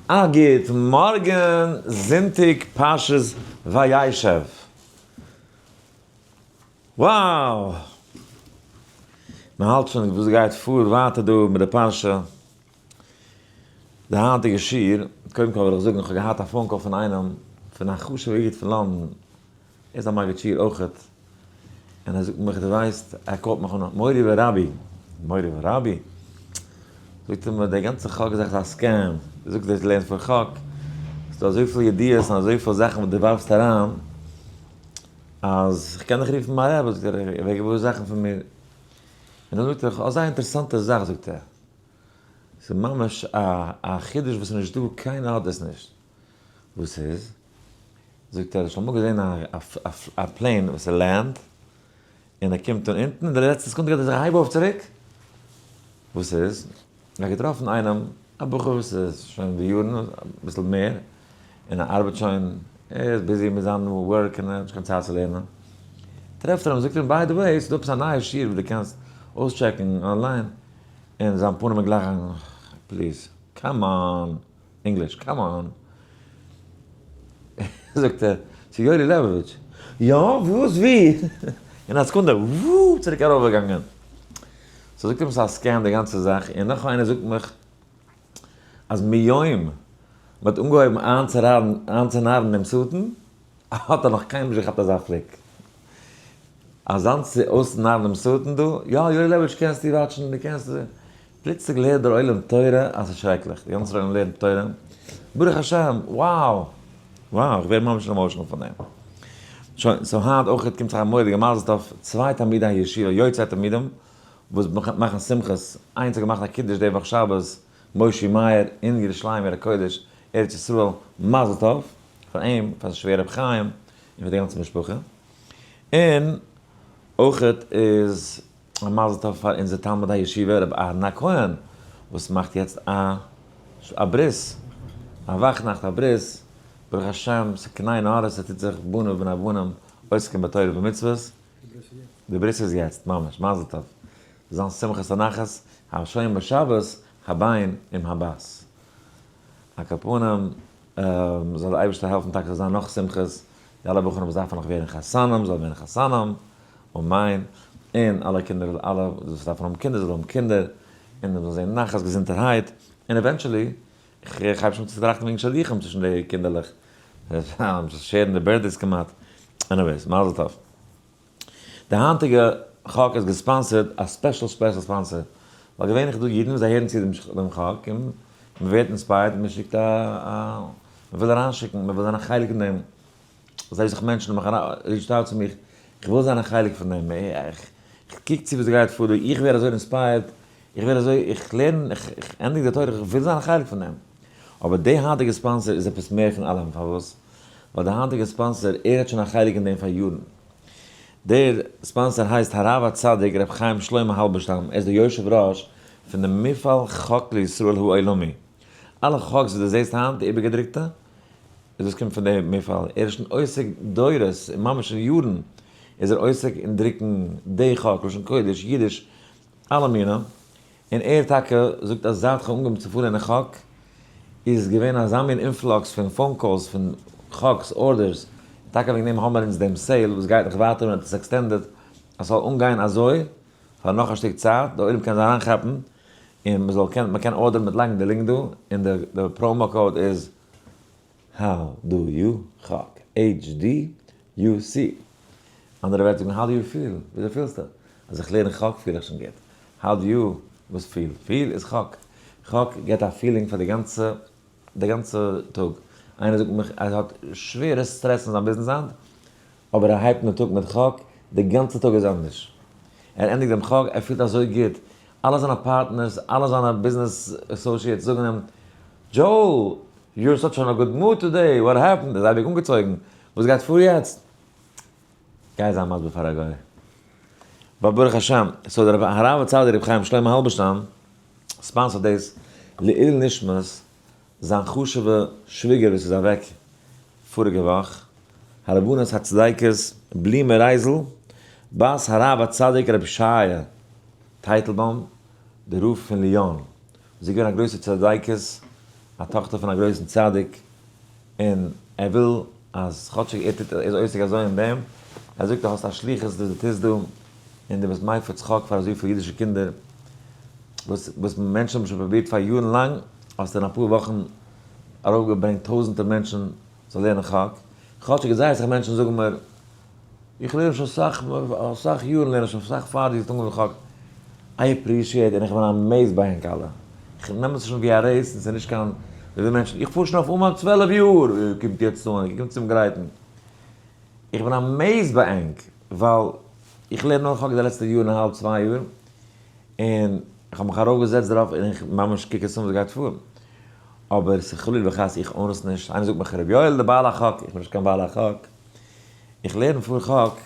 א גוט מארגן, זונטאג פרשת וישב. Wow! מען האלט שוין וואס גייט פאר ווייטער דא מיט די פרשה. די היינטיגע שיעור, קודם כל וויל איך זאגן איך האב געהאט א phone call פון איינעם, פון א חשוב'ע איד פון לאנדאן, ער איז א מגיד שיעור אויכעט, און ער זאגט מיך דו ווייסט, ער call ט מיך אן מורי ורבי, מורי ורבי, זאגט ער מיר די גאנצע חק זאך איז א scam, דו זאגסט דאס לערנסט פון חק, ס'איז דא אזויפיל ידיעות און אזויפיל זאכן וואס דו ווארפסט אריין, אז איך קען דיך רופן מיין רבי, זאגט ער, ער ווערט געוואר זאכן פון מיר, און דאן זאגט ער, אזא אינטערעסאנטע זאך זאגט ער, ס'איז ממש א חידוש וואס איז נישט דא, קיינער האט דאס נישט, וואס איז? זאגט ער, האסט אמאל געזען א plane וואס ער land און ער קומט אן אונטן און די לעצטע סעקונדע געט ער זיך א הייב אויף צוריק? וואס איז? ער האט געטראפן איינעם א בחור וואס איז שוין די יארן אביסל מער און ער ארבעט שוין, ער איז busy מיט זיין work און ער האט נישט קיין צייט צו לערנען, טרעפט ער אים זאגט ער אים by the way ס'איז דא עפעס א נייע שיעור וואס דו קענסט אויסטשעקן אנליין, און זיין פנים איז גלייך please come on. English, come on. זאגט ער, ס'איז יואלי לעבאוויטש. יא? וואס? ווי? אין א סעקונדע, וואו! צוריק ארויפגעגאנגען. so זאגט ער מיר ס'איז א scam די גאנצע זאך, און נאך איינער זאגט מיך אז מיום מ'האט אנגעהויבן איינצונארן דעם שטן, האט ער נאך קיינמאל נישט געכאפט אזא פליק. אזאנס צו אויסנארן דעם שטן דא, יא יואלי לעבאוויטש קענסטו watch ן, דו קענסט. פלוצלינג לערנט דער עולם תורה אז ס'איז שרעקליך, די גאנצע עולם לערנט תורה, ברוך השם, wow! wow! איך ווער ממש emotional פון דעם. שוין, so היינט אויך קומט זיך א מורא'דיגע מזל טוב, צוויי תלמידי הישיבה, יוצאי תלמידים, וואס מאכן שמחות, איינס האט געמאכט א קידוש די וואך שבת, מושי מאיר, אין ירושלים עיר הקודש, ארץ ישראל, מזל טוב, פאר אים, פאר זיין שווער רבי חיים, און פאר די גאנצע משפחה. און אויך איז א מזל טוב פאר אונזער תלמיד הישיבה רבי אהרן הכהן וואס מאכט יעצט א א ברית, א וואכנאכט א ברית, ברוך השם ס'קיין עין הרע ס'טוט זיך בנים ובני בנים עוסקים בתורה ובמצוות, די ברית איז יעצט ממש, מזל טוב, זיין שמחת הנחת השוין בשבת הבן עם הבת. על כל פנים זאל דער אייבערשטער העלפן טאקע ס'זאל זיין נאך שמחות, די אלע בחורים וואס דארפן נאך ווערן חתנים זאלן ווערן חתנים, אמן, און אלע קינדער אלע וואס דארפן האבן קינדער זאלן האבן קינדער, און מ'זאל זען נחת געזונטערהייט, און eventually, איך הייב שוין אן צו טראכטן וועגן שידוכים צווישן די קינדערלעך, share ן די birthdays כמעט, anyways, מזל טוב. די היינטיגע חק איז גע sponsor ט א special special sponsor, ווייל געווענליך איז דא אידן וואס זיי הערן צו דעם חק און מען ווערט inspired און מען שיקט א מען וויל אריינשיקן, מען וויל זיין א חלק אין דעם, אזוי זיך מענטשן האבן מיך reach ט out צו מיך, איך וויל זיין א חלק פון דעם, איך קוק צו וואס גייט פאר דא, איך ווער אזוי inspired, איך ווער אזוי, איך לערן, איך ענדיג די תורה, איך וויל זיין א חלק פון דעם. אבער די היינטיגע sponsor איז עפעס מער פון אלעם, פארוואס? ווייל די היינטיגע sponsor, ער האט שוין א חלק אין דעם פאר יארן. דער sponsor הייסט הרב הצדיק ר' חיים שלמה האלבערשטאם, ער איז דער יושב ראש פון די מפעל חק לישראל העולמי. אלע חקס וואס דו זעסט היינט, די איבערגעדרוקטע, איז דאס קומט פון די מפעל. ער איז שוין עוסק דורות, און ממש שוין יארן איז ער עוסק אין דרוקן די חק, לשון קודש, אידיש, אלע מינים. און ער טאקע זאגט אז זייט כ'האב אנגעהויבן צו פארלערנען חק איז געווען אזא מין influx פון phone calls פון חקס orders, טאקע וועגן דעם האבן מיר אונז דעם sale וואס גייט נאך ווייטער און האט עס extended אז ס'זאל אנגיין אזוי פאר נאך א שטיק צייט, די עולם קען זיך אריינכאפן און מ'זאל קענען מ'קען order ן מיט לייגן די link דא און די promo code איז How do you חק? HDUC. אנדערע ווערטער זאגן how do you feel? וויאזוי פילסטו? אז איך לערן חק פיל איך שוין גוט. How do you וואס feel? Feel איז חק. חק געבט א feeling פאר די גאנצע די גאנצע טאג. איינער זאגט מיך אז ער האט שווערע סטרעס אין זיין ביזנעס היינט, אבער ער הייבט אן די טאג מיט חק, די גאנצע טאג איז אנדערש. ער ענדיגט דעם חק, ער פילט אזוי גוט. אלע זיינע partners, אלע זיינע business associates זאגן אים, דזשאול! You're such on a good mood today, what happened? איז אייביג אנגעצויגן, וואס גייט פאר יעצט? גיי זיי מסביר פאר א גוי. but ברוך השם, so דער הרב הצדיק רבי חיים שלמה האלבערשטאם sponsor ט דאס לעילוי נשמת זיין חשוב'ע שוויגער וואס איז אוועק פאריגע וואך, הרבנית הצדיקת בלימע רייזל בת הרב הצדיק רבי שייע טייטלבוים דער רב פון ליאן, זי איז געווען א גרויסע צדיקת. א טאכטער פון א גרויסן צדיק, און ער וויל אז כאטשיג ער טוט ער איז עוסק אזוי אין דעם, ער זאגט דו האסט א שליחות וואס דו טוסט דא, און דו ביסט מפיץ חק פאר אזויפיל אידישע קינדער, וואס וואס מענטשן האבן שוין פרובירט פאר יארן לאנג, האסטו אין אפאר וואכן ארויפגעברענגט טויזנטער מענטשן זאל לערנען חק, כאטשיג זייער אסאך מענטשן זאגן מיר, איך לערן שוין אסאך, אסאך יארן לערן איך שוין, אסאך פאר דו האסט אנגעהויבן חק, I appreciate און איך בין amazed ביי ענק אלע, איך נעם עס שוין ווי א race און ס'איז נישט קיין, ווי מענטשן, איך פאר שוין אויף אומאן 12 יאר, קומט יעצט אן, קומט צום גרייטן, איך בין amazed ביי ענק, ווייל איך לערן נאר חק די לעצטע יאר און א האלב צוויי יאר, און איך האב מיך ארויפגעזעצט דערויף און איך ממש קוק עס אן וואס גייט פאר. אבער ס'איז חלילה וחס איך own עס נישט, איינער זאגט מיך ר' יואל די בעל החק, איך בין נישט קיין בעל החק, איך לערן פאר חק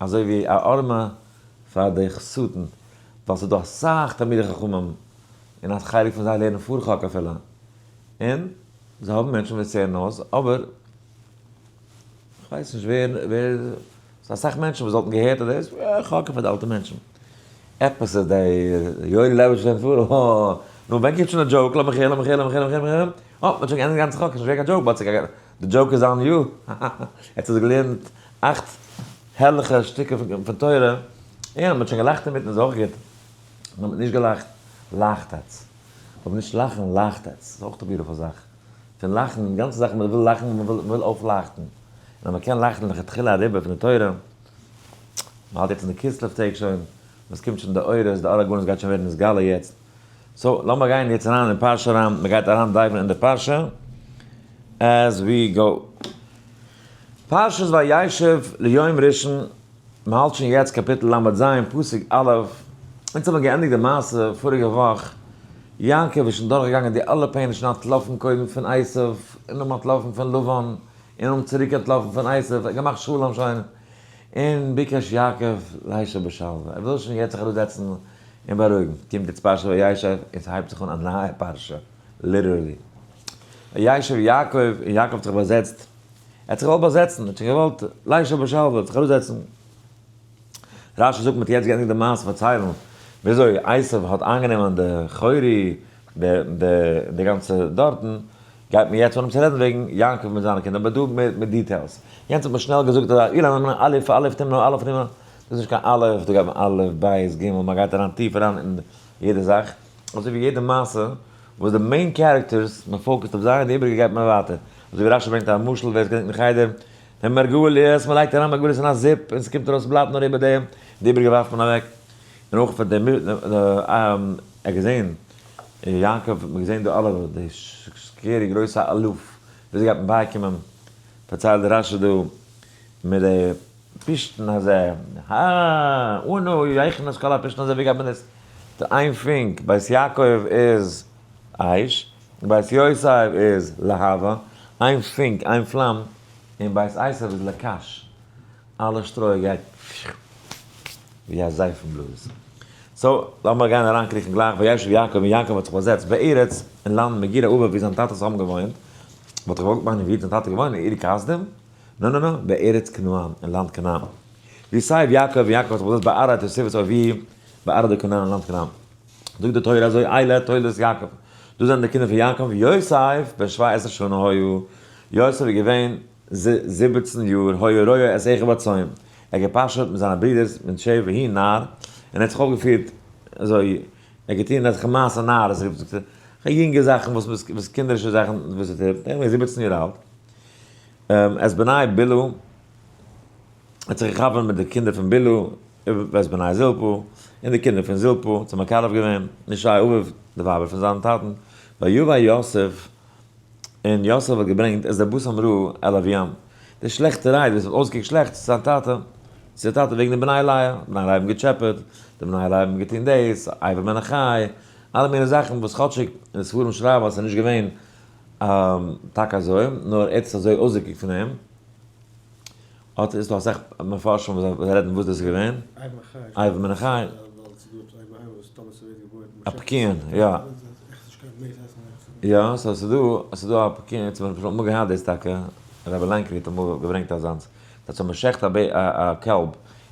אזוי ווי א ערמה פאר די חתן, ווייל ס'איז דא אסאך תלמידי חכמים און א חלק פון זיי לערנען פאר חק אפילו, און זיי האבן מענטשן וואס הערן אויס, אבער כ'ווייס נישט ווער ווער. ס'איז אסאך מענטשן וואס וואלטן געהערט אז דאס איז חק פאר די אלטע מענטשן. עפעס איז די יואלי לעבאוויטש לערנט פאר, הא, נו ווען קומט שוין א joke, לאמיך הערן, לאמיך הערן, לאמיך הערן, לאמיך הערן, אה, מ'האט שוין געענדיגט די גאנצע חק, ס'איז נישט געווען קיין joke, but די joke איז on you, האהאהא, ער האט זיך געלערנט אכט הערליכע שטיקער פון תורה, און מ'האט שוין געלאכט אינמיטן איז אויך גוט, נאר מ'האט נישט געלאכט, לאכט עטס. אויב נישט לאכן, לאכט עטס, ס'איז אויך א beautiful זאך. פון לאכן, די גאנצע זאך מען וויל לאכן, מען וויל אויפלייכטן, און אז מען קען לייכטן לכתחילה אריבער פון די תורה, מען האלט יעצט אין די כסלו טעג שוין, און עס קומט שוין די אורות, די אור הגנוז גייט שוין ווערן נתגלה יעצט, so לאמיר גיין יעצט אריין אין פרשה אריין, מען גייט אריין dive ן אין די פרשה as we go. פרשת וישב ליום ראשון. מען האלט שוין יעצט קאפיטל ל"ז פסוק א', אונז האבן געענדיגט די מעשה פאריגע וואך, יעקב איז שוין דורכגעגאנגען די אלע pain, שוין אנטלאפן קודם פון עשו, און נאכדעם אנטלאפן פון לבן, און נאכדעם צוריק אנטלאפן פון עשו, ער האט געמאכט שלום שוין, און ביקש יעקב לישב בשלווה, ער וויל שוין יעצט זיך אראפזעצן און בארואיגן, קומט יעצט פרשת וישב, און ס'הייבט זיך אן א נייע פרשה, literally. וישב יעקב, און יעקב האט זיך באזעצט. ער האט זיך געוואלט באזעצן, ער האט שוין געוואלט לישב בשלווה, האט זיך אראפזעצן. רש"י זאגט מ'האט יעצט געענדיגט די מעשה פארציילן וויאזוי עשו האט איינגענומען די חורי, די די די גאנצע דארטן, גייט מען יעצט אנהויבן צו רעדן וועגן יעקב מיט זיינע קינדער, אבער דא מער מיט details. יענץ האט מען שנעל געזאגט אז אילן האט מען אלף אלף תמנע אלף תמנע, דאס איז נישט קיין אלף, דא גייט מען אלף בית גימל, מען גייט אריין טיף אריין אין יעדע זאך, אזוי ווי יעדע מעשה וואס די main characters, מען focus ט אויף זיי און די איבעריגע גייט מען ווייטער. אזוי ווי רש"י ברענגט א משל ווער עס געדענקט אין חדר, די מרגליות, מען לייגט אריין מרגליות אין א זופ און ס'קומט ארויס ס'בלייבט נאר איבער דעם, די איבעריגע ווארפט מען אוועק. און אויך פאר די ער האט געזען יעקב האט מען געזען די אלע די scary גרויסע אלוף וויאזוי גייט מען בייקומען, פארציילט די רש"י דא מיט די פשתן הזה, הא אנא יכנס כל הפשתן הזה ווי גייט מען דאס, די איין פונק בית יעקב איז אש, בית יוסף איז להבה, איין פונק, איין פלאם, און בית עשיו איז לקש, אלע שטרוי גייט ווי א זייפן בלאז. so, לאמיר גיין אריינקריכן גלייך, וישב יעקב, און יעקב האט זיך באזעצט בארץ, אין לאנד מגורי אביו ווי זיין טאטעס האבן געוואוינט, וואלט איך געוואלט מיינען ווי האט זיין טאטע געוואוינט, אין אור כשדים? נא נא נא, בארץ כנען, אין לאנד כנען. ויסב יעקב, און יעקב האט זיך באזעצט בערי תוספת אביו, בערי דכנען, אין לאנד כנען. זאגט די תורה אזוי, אלה תולדות יעקב, דאס זענען די קינדער פון יעקב, יוסף בן שבע עשרה שנה היה, יוסף איז געווען 17 יאר, היה רועה את אחיו בצאן, ער האט געפאשעט מיט זיינע ברידערס מיט שעף ויהי נער, און ער האט זיך אויפגעפירט אזוי, ער האט געטון אזעלכע מעשה נערות, יונגע זאכן וואס קינדערישע זאכן וואס ער טוט, ער איז געווען 17 יאר אלט, את בני בלהה, ער האט זיך געחבר'ט מיט די קינדער פון בלהה, ואת בני זלפה, און די קינדער פון זלפה, צו מקרב געווען, נשי אביו, די ווייבער פון זיין טאטן, ויבא יוסף, און יוסף האט געברענגט את דבתם רעה אל אביהם, די שלעכטע רייד וואס האט אויסגעקוקט שלעכט צו זיין טאטע, צו זיין טאטע וועגן די בני לאה, בני לאה האבן געטשעפעט, די בני לאה האבן געטון דאס, אבר מן החי, אלע מיני זאכן וואס כאטשיג אין די ספרים שרייבן אז עס איז נישט געווען טאקע אזוי, נאר ער האט עס אזוי אויסגעקוקט פון אים. אט איז דא אסאך מפרשים וואס רעדן וואס דאס איז געווען. אבר מן החי. א פקיעין, יא. יא, so ס'איז דא, ס'איז דא א פקיעין, צו מ'האט אמאל געהאט דאס טאקע, רבי לענקרי האט אמאל געברענגט אזאנס, אז אויב מ'שעכט א קאלב, און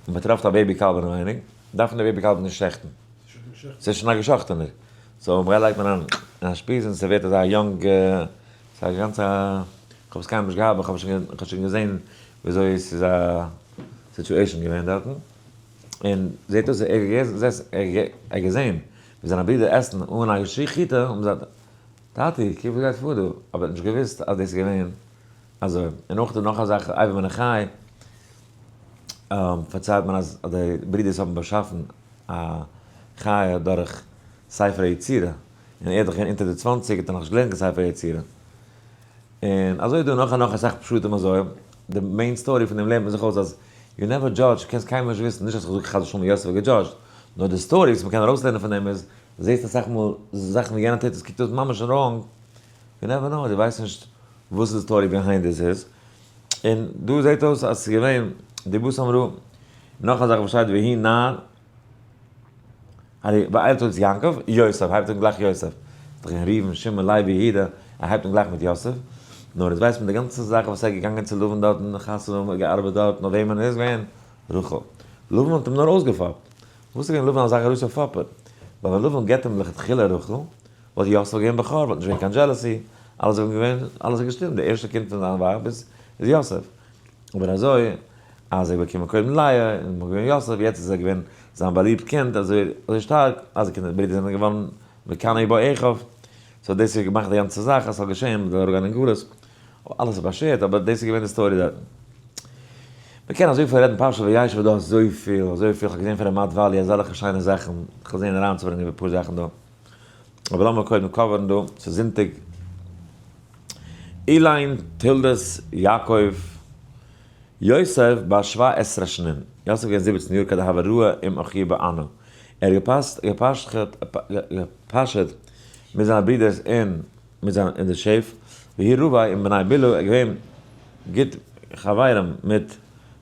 מ'טרעפט א baby קאלב אינעווייניג, דארף מען די baby קאלב נישט שעכטן. ס'איז שוין א געשאכטענער. so מ'גייט לייגט מען אריין. אין א שפיז און ס'ווערט אזא young, ס'איז א גאנצע, כ'האב עס קיינמאל נישט געהאט אבער כ'האב שוין געזען וויאזוי ס'איז א situation געווען דארטן, און זעט אויס ער האט געזען ווי זיינע ברידער עסן אן א שחיטה, האבן זיי טאטי קוק וואס גייט פאר דא, אבער ער האט נישט געוואוסט אז דאס איז געווען אזוי, און אויך נאך א זאך אבר מן החי פארציילט מען אז די ברידערס האבן באשאפן א חיה דורך ספר היצירה, און ער איז דאך געווען אונטער די 20 האט ער נאכנישט געלערנט קיין ספר היצירה. און אזוי איז דא נאך און נאך אסאך פשטים אזוי, די main story פון דעם לערנט מען זיך אויס אז you never judge, קענסט קיינמאל נישט וויסן, נישט אז כ'זאג חס ושלום יוסף האט געדזשאדזשט, נאר די story וואס מ'קען ארויסלערנען פון דעם איז, דו זעסט אסאך מאל זאכן ווי יענער טוט, עס קוקט אויס ממש wrong, you never know, דו ווייסט נישט וואס די story behind this איז, און דא זעט אויס אז ס'איז געווען די בשר אמרו, נאך א זאך וואס שטייט ויהי נער, הרי ואל תולדות יעקב, יוסף, הייבט אן גלייך יוסף, איז דאך געווען ראובן, שמעון, לוי, יהודה, ער הייבט אן גלייך מיט יוסף, נאר יעצט ווייסט מען די גאנצע זאך וואס ער איז געגאנגען צו לבן דארטן, חתונה האבן, געארבעט דארט, נאר וועמען איז געווען? רחל. לבן האט אים נאר אויסגעפאפט. וואס איז געווען לבן אזא גרויסער פאפער? ווייל ווען לבן געבט אים לכתחילה רחל, וואלט יוסף געווען בכור, וואלט נישט געווען קיין jealousy, אלעס וואלט געווען, אלעס איז געשטימט, די ערשטע קינד פון זיין ווייב איז יוסף. אבער אזוי אז ער האט באקומען קודם לאה און נאך געווען יוסף, יעצט איז ער געווען זיין באליבט קינד אזוי אזוי שטארק אז די קינדער ברידער זענען געווארן מקנא בו אחיו, so דאס האט געמאכט די גאנצע זאך אז ס'זאל געשען מיט די אראפגיין אין גלות, אלעס איז באשערט אבער דאס איז געווען די story דארטן. מ'קען אזויפיל רעדן פרשת וישב איז דא אזויפיל אזויפיל, כ'האב געזען פון ר' מאט וואלי אזעלכע שיינע זאכן, כ'וועל זען אריינצוברענגען אפאר זאכן דא. אבער לאמיר קודם cover ן דא, ס'איז זונטאג. אלו תולדות יעקב יוסף בת שבע עשרה שנין, יוסף איז געווען 17 יאר כד הוה רעי עם אחיה בענה, ער האט געפאסט געפאשעט מיט זיינע ברידערס אין מיט זיינע אין די שעף, והוא רבע עם בני בלהה, ער איז געווען גוט חברים מיט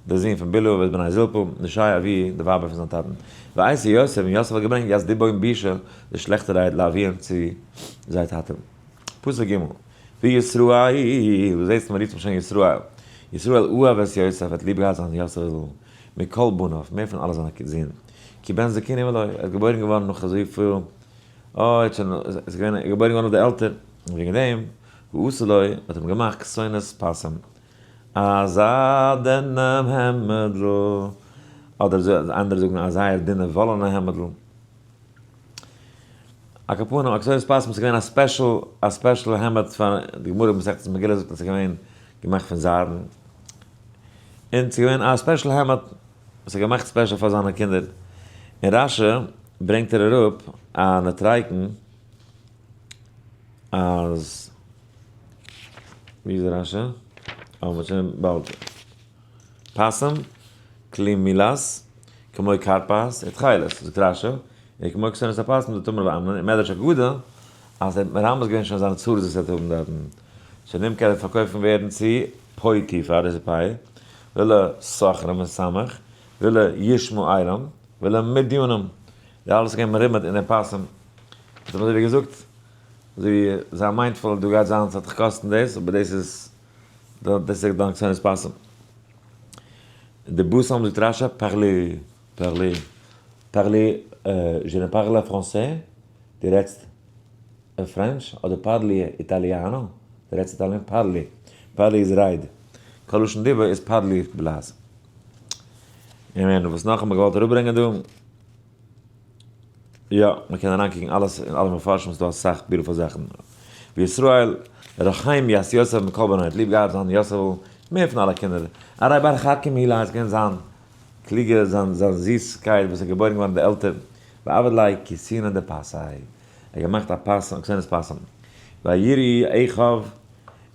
די זון פון בלהה ואת בני זלפה, נשי אבי, די ווייבער פון זיין טאטן. וישא יוסף, און יוסף האט געברענגט ית דבון בישא, די שלעכטע רייד לאביהם צו זייער טאטע. פסוק ג', וישראל, דו זעסט מען רופט אים שוין ישראל, ישראל אהב את יוסף, האט ליב געהאט זיין יוסף'ל, מכל בניו, מער פון אלע זיינע זין, כי בן זקונים לו, ער איז געבוירן געווארן נאך אזויפיל, אוי, ער האט שוין, איז געווען, געבוירן געווארן אויף די עלטער, און וועגן דעם, ועשה לו, האט אים געמאכט כתונת פסים, א זיידענעם העמדל, אדער אנדערע זאגן א זייער דינע וואלענע העמדל. על כל פנים, א כתונת פסים איז געווען א special, א special העמד פאר, די גמרא מסכת מגילה זאגט אז ס'איז געווען געמאכט פון זיידן, און ס'איז געווען א special העמד וואס ער האט געמאכט special פאר זיינע קינדער. אין רש"י ברענגט ער אראפ א נוטריקון אז, ווי איז רש"י? אה, מ'האט שוין באלד. פסים, כלי מילת, כמו כרפס, ותכלת, זאגט רש"י, און כמו כתונת הפסים דתמר ואמנון, אין מדרש אגדה, אז ער האט מרמז געווען שוין זיינע צרות וואס ער וועט האבן דארטן, שנמכר וועט פארקויפן ווערן צו פוטיפר, דאס איז פ', ולסוחרים אין סמך, ולישמעאלים, ולמדינים, די אלעס איז געווען מרומז אין דעם פסים. האט אים אזוי ווי געזאגט, אזוי ווי זיי mindful דא גייט זיין ס'וועט דיך קאסטן דאס, אבער דאס איז דאס איז דיין כתונת פסים. די בשם זאגט רש"י parler, parler, parler, je ne parle français, דו רעדסט French, אדער parli italiano, דו רעדסט איטאליען, parli, parli איז רייד, כל לשון דיבור איז parli בלעז. און וואס נאך האט מען געוואלט אראפברענגען דא? יא, מען קען אריינקוקן אלעס אין אלע מפרשים, ס'דא אסאך beautiful זאכן. וישראל רחם את יוסף מכל בניו, האט ליב געהאט זיין יוסף'ל מער פון אלע קינדער. הרי בר חכם הוא איז געווען זיין קלוגע, זיין זיין זיסקייט וואס איז געבוירן געווארן די עלטער. ועבד ליה כיסונא דפסי, ער האט געמאכט א פאס, א כתונת פסים. ויראו אחיו,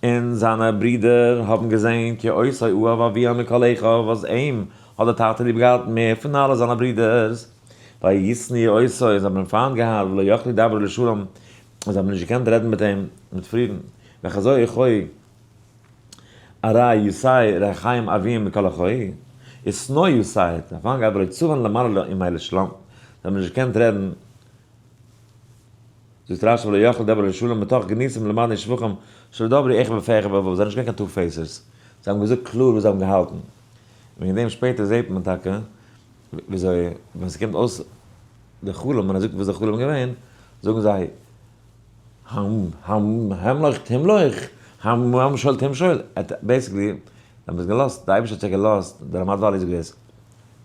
און זיינע ברידער האבן געזען כי אותו אהב אביהם מכל אחיו, אז אים האט דער טאטע ליב געהאט מער פון אלע זיינע ברידערס. וישנאו אותו, זיי האבן אים פיינט געהאט, ולא יכלו לדבר לשלום, און זיי האבן נישט געקענט רעדן מיט אים מיט פרידן. וכזו אחוי ארי ישי רחיים אביהם מכל אחוי, ושנאו ישי, זיי האבן פיינט געהאט, ולא צבן למעלה עמו לשלום, זיי האבן נישט געקענט רעדן, זאגט רש"י ולא יכלו לדבר לשלום מתוך גנותם למדנו שבחם שלא דברו אחד בפה אחד בלבבם, זיי זענען נישט געווען קיין two-facers, זיי האבן געזאגט קלאר וואס זיי האבן געהאלטן, וועגן דעם שפעטער זעט מען טאקע וויאזוי ווען ס'קומט אויס די חלום און ער זאגט וואס די חלום איז געווען, זאגן זיי. המלוך תמלוך, המשול תמשול, ער האט basically, זיי האבן עס געלאזט, די אייבערשטער האט זיי געלאזט, דער רמד וואלי זאגט דאס,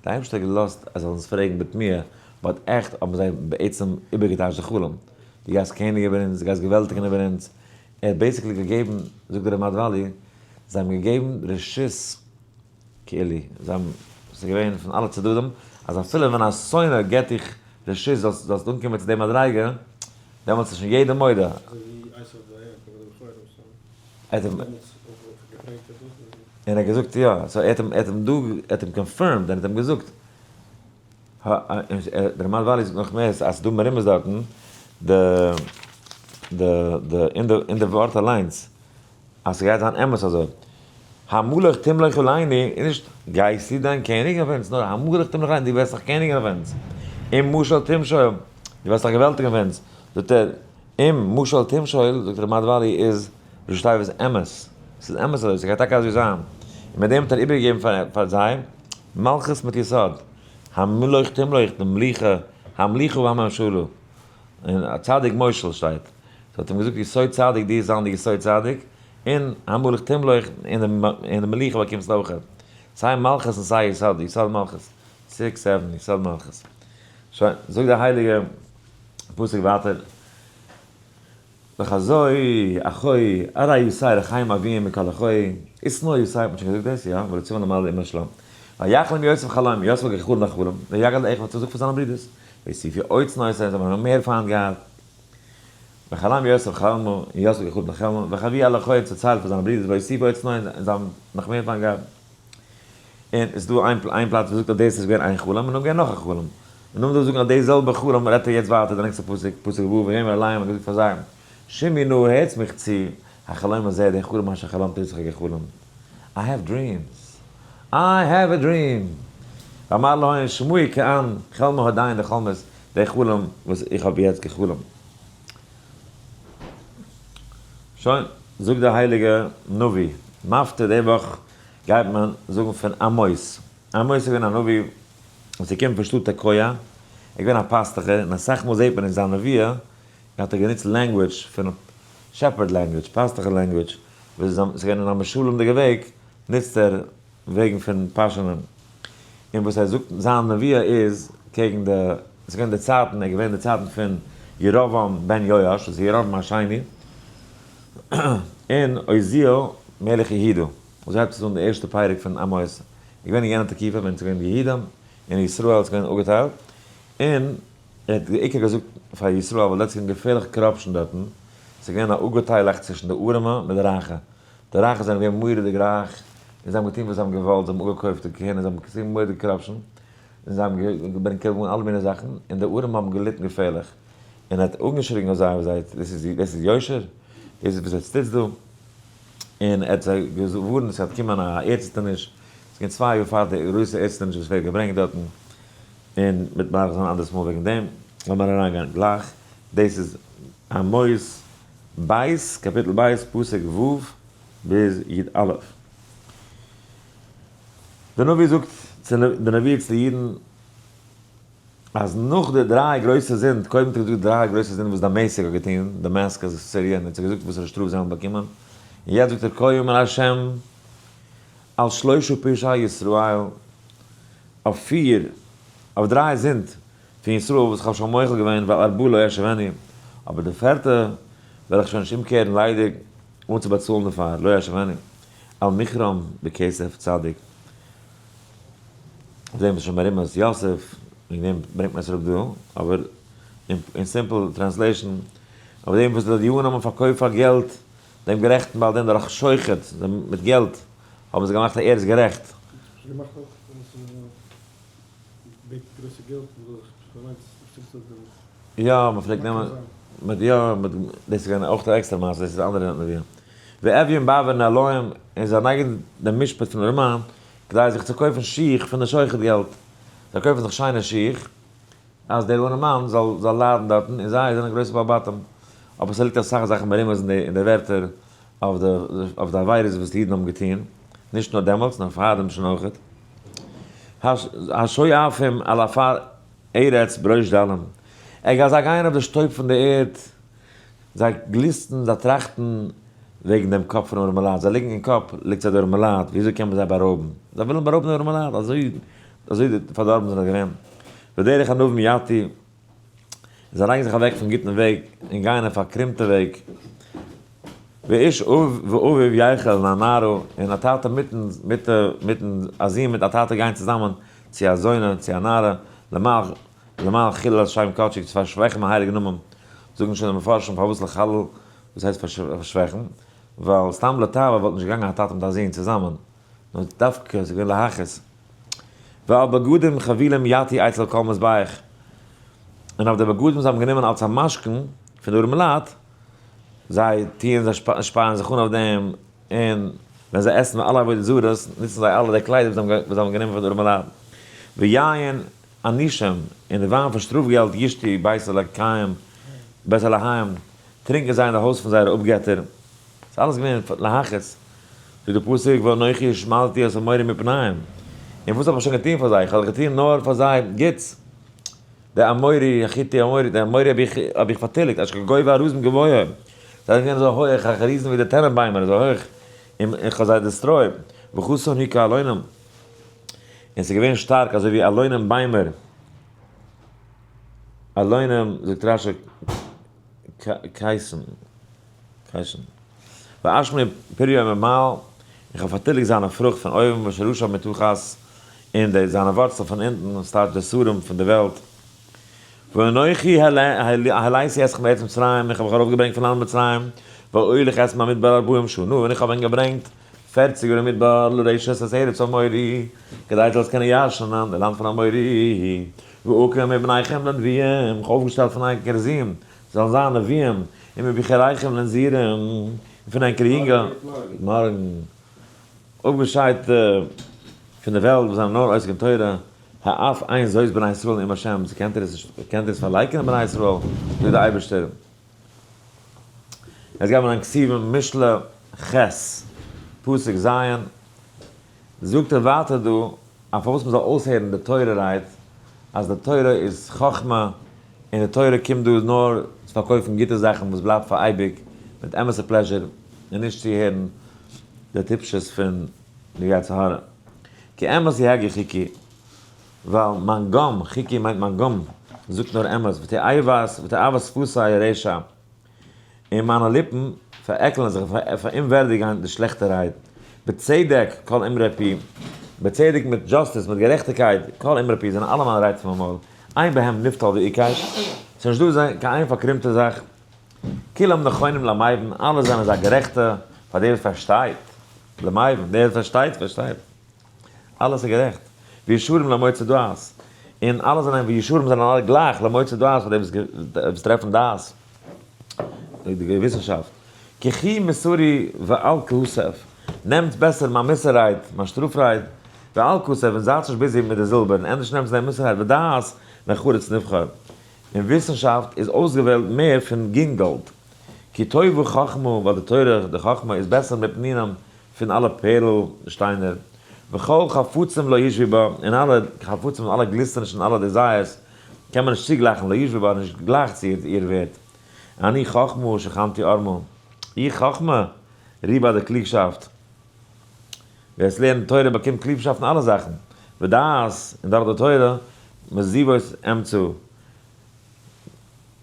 די אייבערשטער האט געלאזט אז זיי זאלן עס פרעגן בתמיהה, but עכט האבן זיי בעצם איבערגעטייטשט די חלום, דו גייסט קעניג איבער אונז, דו גייסט געוועלטיגן איבער אונז, ער האט basically געגעבן, זאגט דער רמד וואלי, זיי האבן געגעבן רשות כאילו, זיי האבן, ס'איז געווען פון אלע צדדים, אז אפילו ווען א שונא געבט דיך רשות זאלסט זאלסט אנקומען צו די מדריגה, דעמאלטס איז שוין יעדער מודה. אזוי ווי עשו ויעקב אדער בכורים, so. ער האט אים. און ער האט געזאגט יא, so ער האט אים, ער האט אים דא, ער האט אים confirmed, און ער האט אים געזאגט, דער רמד וואלי זאגט נאך מער, אז ס'איז דא מרומז דארטן, די, די, די, אין די, אין די ווארט אליינס, אז ס'גייט זיין אמת אזוי. המלוך תמלוך עלינו איז נישט גייסטו דיין קעניגן אויף אונז, נאר המלוך תמלוך עלינו, דו וועסט זיך קעניגן אויף אונז. אם משול תמשול, דו וועסט זיך געוועלטיגן אויף אונז. זאגט ער, אם משול תמשול, זאגט ר' מדוואלי, איז ראשי תיבות אמת. ס'איז אמת אזוי, ס'גייט טאקע אזוי זיין. און מיט דעם האט ער איבערגעגעבן פאר זיי מלכות מיט יסוד. המלוך תמלוך, די מלוכה, המלוכה והממשלה. און א צדיק מושל שטייט. so האט אים געזאגט יסוד צדיק דו זיין די יסוד צדיק, און המלוך תמלוך, און די מלוכה באקומסטו אויך. סיי מלכות און סיי יסוד, יסוד מלכות. six seven, יסוד מלכות. שוין, זאגט דער הייליגער פסוק ווייטער, וחזוי אחוי ארי ישי רחיים אביהם מכל אחוי, איסנא ישי האט מען שוין געזאגט דאס, יא, ולא ציוה למעלה לאמא שלום. ויחלום יוסף חלום, יוסף האט געחלומט א חלום, ויגד לאחיו האט געזאגט פאר זיינע ברידערס, ויוסיפו עוד שנוא זיי האבן נאך מער פיינט געהאט. וחלם יוסף חלמה, און יוסף האט געחלומט א חלום, וחבי על אחוי האט דערציילט פאר זיינע ברידערס, ויוסיפו עוד שנוא און זיי האבן נאך מער פיינט געהאט. און עס איז דא איין פלאץ וואס זאגט אז דאס איז געווען איין חלום, און נאכדעם געווען נאך א חלום. און נאכדעם זאגן אז די זעלבע חלום רעדט ער יעצט ווייטער די נעקסטע פסוק, פסוק ו', ויאמר אליהם האט געזאגט פאר זיי, שמעו נא הערטס מיך צו, החלום הזה, די חלום אשר חלמתי וואס איך האב געחלומט. I have dreams. I have a dream! ואמר להון שמעו כען חלמה עדיין די חלומות, די חלום וואס איך האב יעצט געחלומט. שוין, זאגט דער הייליגער נביא, מפטיר די וואך גייט מען זאגן פון עמוס. עמוס איז געווען א נביא וואס איז געקומען פון שטאט תקוע, ער איז געווען א פאסטוכער, און אסאך מאל זעט מען אין זיין נביאה האט ער גענוצט language פון shepherd language, פאסטוכער language, וואס איז געווען אין א משל'דיגע וועג, נוצט ער וועגן פון פאשענען. און וואס ער זאגט זיין נביאה איז קעגן די, עס איז געווען די צייטן, ער איז געווען די צייטן פון ירבעם בן יואש, דאס איז ירבעם השני, און עוזיאל מלך יהודה. אזוי הייבט עס אן די ערשטע פרק פון עמוס. ער איז געווען אין יענע תקופה ווען עס איז געווען די יהודים און ישראל איז געווען אפגעטיילט, און ער האט בעיקר געזאגט פאר ישראל ווייל דארט איז געווען געפערליך corruption דארטן, עס איז געווען א אפגעטיילאכץ צווישן די ארעמע מיט די רייכע, די רייכע זענען געווען מורא'דיג רייך און זיי האבן געטון וואס זיי האבן געוואלט, זיי האבן אפגעקויפט די כהונה, זיי האבן געטון מורא'דיג corruption, און זיי האבן געברענגט קרבן אלע מיני זאכן, און די ארעמע האבן געליטן געפערליך, און ער האט אנגעשריגן אויף זיי, אויף זיי, דאס איז דאס איז יושר? דאס איז וואס עטס טוטס דא? און ער האט זיי געווארנט עס גייט קומען א ערדציטערניש, עס איז געווען 2 יאר פאר די גרויסע ערדציטערניש וואס ווערט געברענגט דארטן, און מיט מאריך זיין אנדערס מאל וועגן דעם, לאמיר אריינגיין גלייך, דאס איז עמוס ב', קאפיטל ב', פסוק ו' ביז י א. דער נביא זאגט צו די נביא צו די אידן, אז נאך די דריי גרויסע זינד, קודם האט ער געזאגט דריי גרויסע זינד וואס דמשק האט געטון, Damascus, סיריע, און ער האט זיי געזאגט וואסערע שטראף זיי האבן באקומען, און יעצט זאגט ער כה אמר ה' על שלשה פשעי ישראל, אויף פיר, אויף דריי זינד פון ישראל וואס איך האב שוין מוחל געווען ועל ארבעה לא אשיבנו, אבער די פערטע וועל איך שוין נישט אומקערן ליידיג אן צו באצאלן דערפאר, לא אשיבנו, על מכרם בכסף צדיק. אויף דעם איז שוין מרומז יוסף, וועגן דעם ברענגט מען עס אראפ דא, אבער אין simple translation, אויף דעם וואס די יוונים האבן פארקויפט פאר געלט דעם גערעכטן בעל דין דורך שוחד, מיט געלט האבן זיי געמאכט אז ער איז גערעכט. געמאכט אויך אז בעט גרויסע געלט און דורך אליינס שטיצט ער דעם. יא, מען פלעגט נעמען, מיט יא, מיט, דאס איז געווען אויך א עקסטערע מעשה, דאס איז אנדערע נביאים. ואביון בעבור נעליים, און זיי נייגן דעם משפט פון ארעמאן, כדי זיך צו קויפן שיך פון די שוחד געלט. זיי קויפן זיך שיינע שיך, אז דער ארעמאן זאל זאל ליידן דארטן, און זיי זענען גרויסע בעל בתים. אבער ס'ליגט אסאך זאכן מרומז אין די אין די ווערטער אויף די אויף די עבירות וואס די אידן האבן געטון, נישט נאר דעמאלטס, נאר פארדעם שוין אויכעט. השואפים על עפר ארץ בראש דלים. ער גייט זיי גייען אויף די שטויב פון די ערד. זיי גליסטן, זיי טראכטן וועגן דעם קאפ פון ארעמעלייט, זיי ליגן אין קאפ, ליגט זיי די ארעמעלייט, ווי אזוי קען מען זיי בארויבן? זיי ווילן בארויבן די ארעמעלייט, אזוי אזוי פארדארבן זענען זיי געווען. ודרך ענוים יטו, זיי לייגן זיך אוועק פון גוטן וועג און גייען אין פארקרומטע וועג. ואיש ואביו ילכו אל הנערה, און א טאטע מיטן מיט מיטן א זון מיט א טאטע גייען צוזאמען צו א זונה, צו א נערה, למען למען חילול שם קדשי, צו פארשוועכן מיין הייליגן נאמען. זאגן שוין די מפרשים פארוואס לחלל, וואס הייסט פארשוועכן? ווייל סתם לתאווה וואלט נישט געגאנגען א טאטע מיט א זון צוזאמען, נאר דווקא ס'איז געווען להכעיס. ועל בגדים חבילים יטו אצל כל מזבח, און אויף די בגדים זיי האבן גענומען אלס א משכון פון די ארעמעלייט, זיי טוען זיי שפייען זיך אן אויף דעם, און ווען זיי עסן אלע עבודה זרות, נוצן זיי אלע די קליידער וואס זיי האבן גענומען פון די ארעמעלייט. ויין ענישים, און די וויין פון שטראף געלט ישתו בית אלקיהם, בית אלהיהם, טרינקען זיי אין די הויז פון זייערע אפגעטער. ס'איז אלעס געווען להכעיס. זאגט דער פסוק ואנכי השמדתי את האמורי מפניהם, און וואס האב איך שוין געטון פאר זיי, איך האב דאך געטון נאר פאר זיי גוטס, די אמורי, החיתי האמורי, די אמורי האב איך האב איך פארטיליגט, אשר כגובה ארזים גבוה, זיי זענען געווען אזוי הויעך, אזעלכע ריזן ווי די טענען ביימער, אזוי הויך, און איך האב זיי destroyed, וחסון הוא כאלונים, און ס'איז געווען שטארק אזוי ווי אלונים ביימער, אלונים, זאגט רשי, קייסן, קייסן. ואשמי פריו ממעל, איך האב פארטיליגט זיינע פרוכט פון אויבן ושרשיו מתחת, און די זיינע ווארצלען פון אונטן, ס'טייטש די שרים פון די וועלט. ואנכי העליתי אתכם מארץ מצרים, איך האב אייך ארויפגעברענגט פון לאנד מצרים, ואוליך אתכם במדבר ארבעים שנה, און איך האב ענק געברענגט פערציג יאר אין מדבר, לרשת את ארץ האמורי, כדי זאלסט קענען ירש'נען די לאנד פון אמורי. ואקים מבניכם לנביאים, איך האב אויפגעשטעלט פון ענקערע זין, זאלן זיין נביאים, און מבחוריכם לנזירים, און פון ענקערע יונגע, מארגן, אפגעשיידטע פון די וועלט, וואס זענען נאר עוסק אין תורה, האף אין זאת בני ישראל נאום השם, צו קענט איר עס נישט, קענט איר עס פארלייקענען בני ישראל, זאגט דער אייבערשטער. יעצט גייען מיר אין כתובים משלי ח', פסוק ז', זאגט ער ווייטער דא, אז פארוואס מען זאל אויסהערן די תורה רייד, אז די תורה איז חכמה, און די תורה קומט דא נאר צו פארקויפן גוטע זאכן וואס בלייבט פאר אייביג, מיט אמת'ע pleasure, און נישט צו הערן די טיפשות פון די יצר הרע. כי אמת יהגה חוקי, ווייל מיין גום, חוקי מיינט מיין גום, זאגט נאר אמת, ותועבת ותועבת שפתי רשע. און מיינע ליפן פארעקלען זיך פאר אומווערדיגן די שלעכטע רייד. בצדק כל אמרי פי, בצדק מיט justice, מיט גערעכטיגקייט, כל אמרי פי, זענען אלע מיינע רייד פון מיין מויל. אין בהם נפתל ועיקש, ס'איז נישט דא קיין איין פארקרומטע זאך. כולם נכונים למבין, אלע זענען זיי גערעכטע, פאר דער וואס פארשטייט. למבין, דער וואס פארשטייט, פארשטייט. אלעס איז גערעכט. וישרים למוצא דעת. און אלע זענען וישרים זענען אלע גלייך למוצא דעת פאר די וואס טרעפן דעת. די וויסנשאפט. קחי מוסרי ואל כסף. נעמטס בעסער מיין מוסר רייד, מיין שטראף רייד, ואל כסף, און זייטס נישט busy מיט די זילבער, און ענדערש נעמטס די מוסר רייד ודעת מחרוץ נבחר. און וויסנשאפט איז אויסגעוועלט מער פון גינגאלד. כי טובה חכמה, ווייל די תורה, די חכמה, איז בעסער מפנינים פון אלע פערל שטיינער, וכל חפצים לא ישוו בה, און אלע חפצים און אלע גליסטענישן און אלע desires קען מען נישט צוגלייכן, לא ישוו בה, נישט גלייך צו איר ווערט. אני חכמה שכנתי ערמה, איך חכמה, רו ביי די קלוגשאפט. ווער עס לערנט תורה באקומט קלוגשאפט אין אלע זאכן, ודעת, און דורך די תורה, מזיוות אמצא. און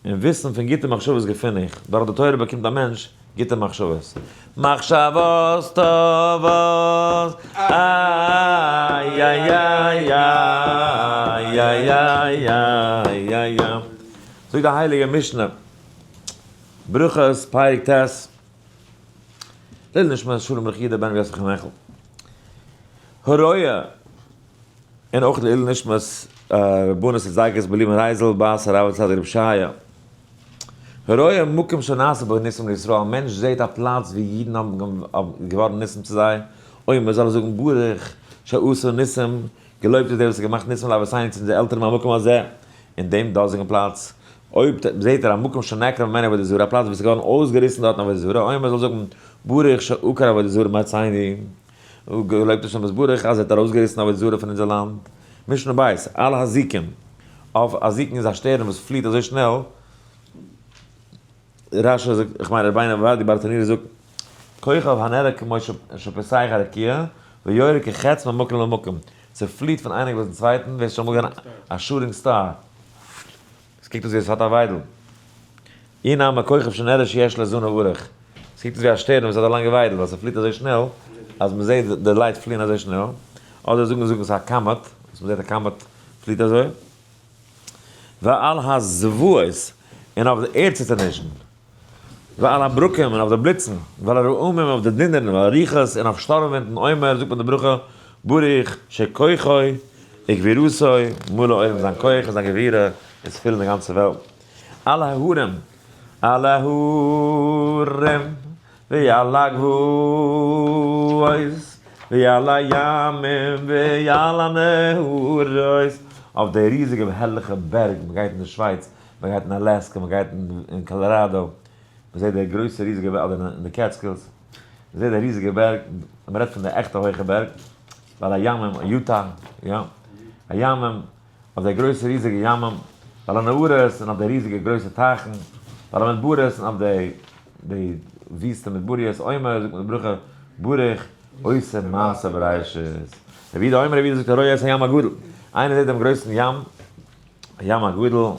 וויסן פון גוטע מחשבות געפין איך, דורך די תורה באקומט א מענטש גוטע מחשבות. מחשבות טובות, איי-איי-איי-איי-איי-איי-איי-איי. זאגט די הייליגע משנה, ברכות פרק ט', לעילוי נשמת שלום ברוך יודא בן רבי יוסף חיים מעכל, הרואה. און אויך לעילוי נשמת רבנות הצדקת בלימא רייזל בת הרב הצדיק רבי שייע. הרואה מקום שנעשה בו ניסים לישראל, א מענטש זעט א פלאץ ווי אידן האבן געווארן ניסים צו זיי, אוי מען זאל זאגן ברוך שעשה ניסים, געלויבט איז דער וואס האט געמאכט ניסים לאבותינו צו אונזערע עלטערן במקום הזה, אין דעם דאזיגן פלאץ. אויב זעט ער א מקום שנעקרה ממנו עבודה זרה, א פלאץ וואס איז געווארן אויסגעריסן דארטן עבודה זרה, אוי מען זאל זאגן ברוך שעקר עבודה זרה מארצינו. געלויבט השם יתברך אז ער האט ארויסגעריסן עבודה זרה פון אונזער לאנד. משנה ב', על הזיקים, אויף הזיקין איז א שטערן וואס פליעט אזוי שנעל. רשי זאגט, איך מיין רבינו עובדיה ברטנורא זאגט, כוכב הנראה כמו שפוסח הרקיע, ויורה כחץ ממקום למקום, ס'פליעט פון איין עק ביזן צווייטן, ווער ס'שוין אמאל געזען א shooting star, ס'קוקט אויס ווי עס האט א וויידל. אי נמי כוכב שנראה שיש לו זנב ארוך, ס'קוקט אויס ווי א שטערן וואס האט א לאנגע וויידל ווייל ס'פליט אזוי שנעל אז מ'זעט די light פליען אזוי שנעל, אדער זאגן זאגן ס'איז א comet, וואס מ'זעט א comet פליט אזוי. ועל הזוועות, און אויף די ערדציטערנישן, ועל הברקים, און אויף די בליצן, ועל הרעמים, און אויף די דונערן, ועל הרוחות, און אויף שטורמווינטן, אומר, זאגט מען די ברכה, ברוך שכוחו וגבורתו מלא עולם, זיין כח און זיין גבורה איז פול אין די גאנצע וועלט. על ההרים, על ההרים, ועל הגבעות, ועל הימים, ועל הנהרות, אויף די ריזיגע הערליכע בערג, מען גייט אין די שווייץ, מען גייט אין אלעסקע, מען גייט אין קאלאראדא, מען זעט די גרויסע ריזיגע בערג, אדער אין די קעטסקילס, מען זעט די ריזיגע בערג, מען רעדט פון די עכטע הויכע בערג, ועל הימים, יוטא, יא, הימים, אויף די גרויסע ריזיגע ימים, ועל הנהרות, און אויף די ריזיגע גרויסע טייכן, ועל המדברות, און אויף די די וויסטע מדבריות, אומר, זאגט מען די ברכה, ברוך עושה מעשה בראשית. רבי יהודה אומר, רבי יהודה זאגט הרואה את הים הגדול, איינער זעט דעם גרויסן ים, הים הגדול,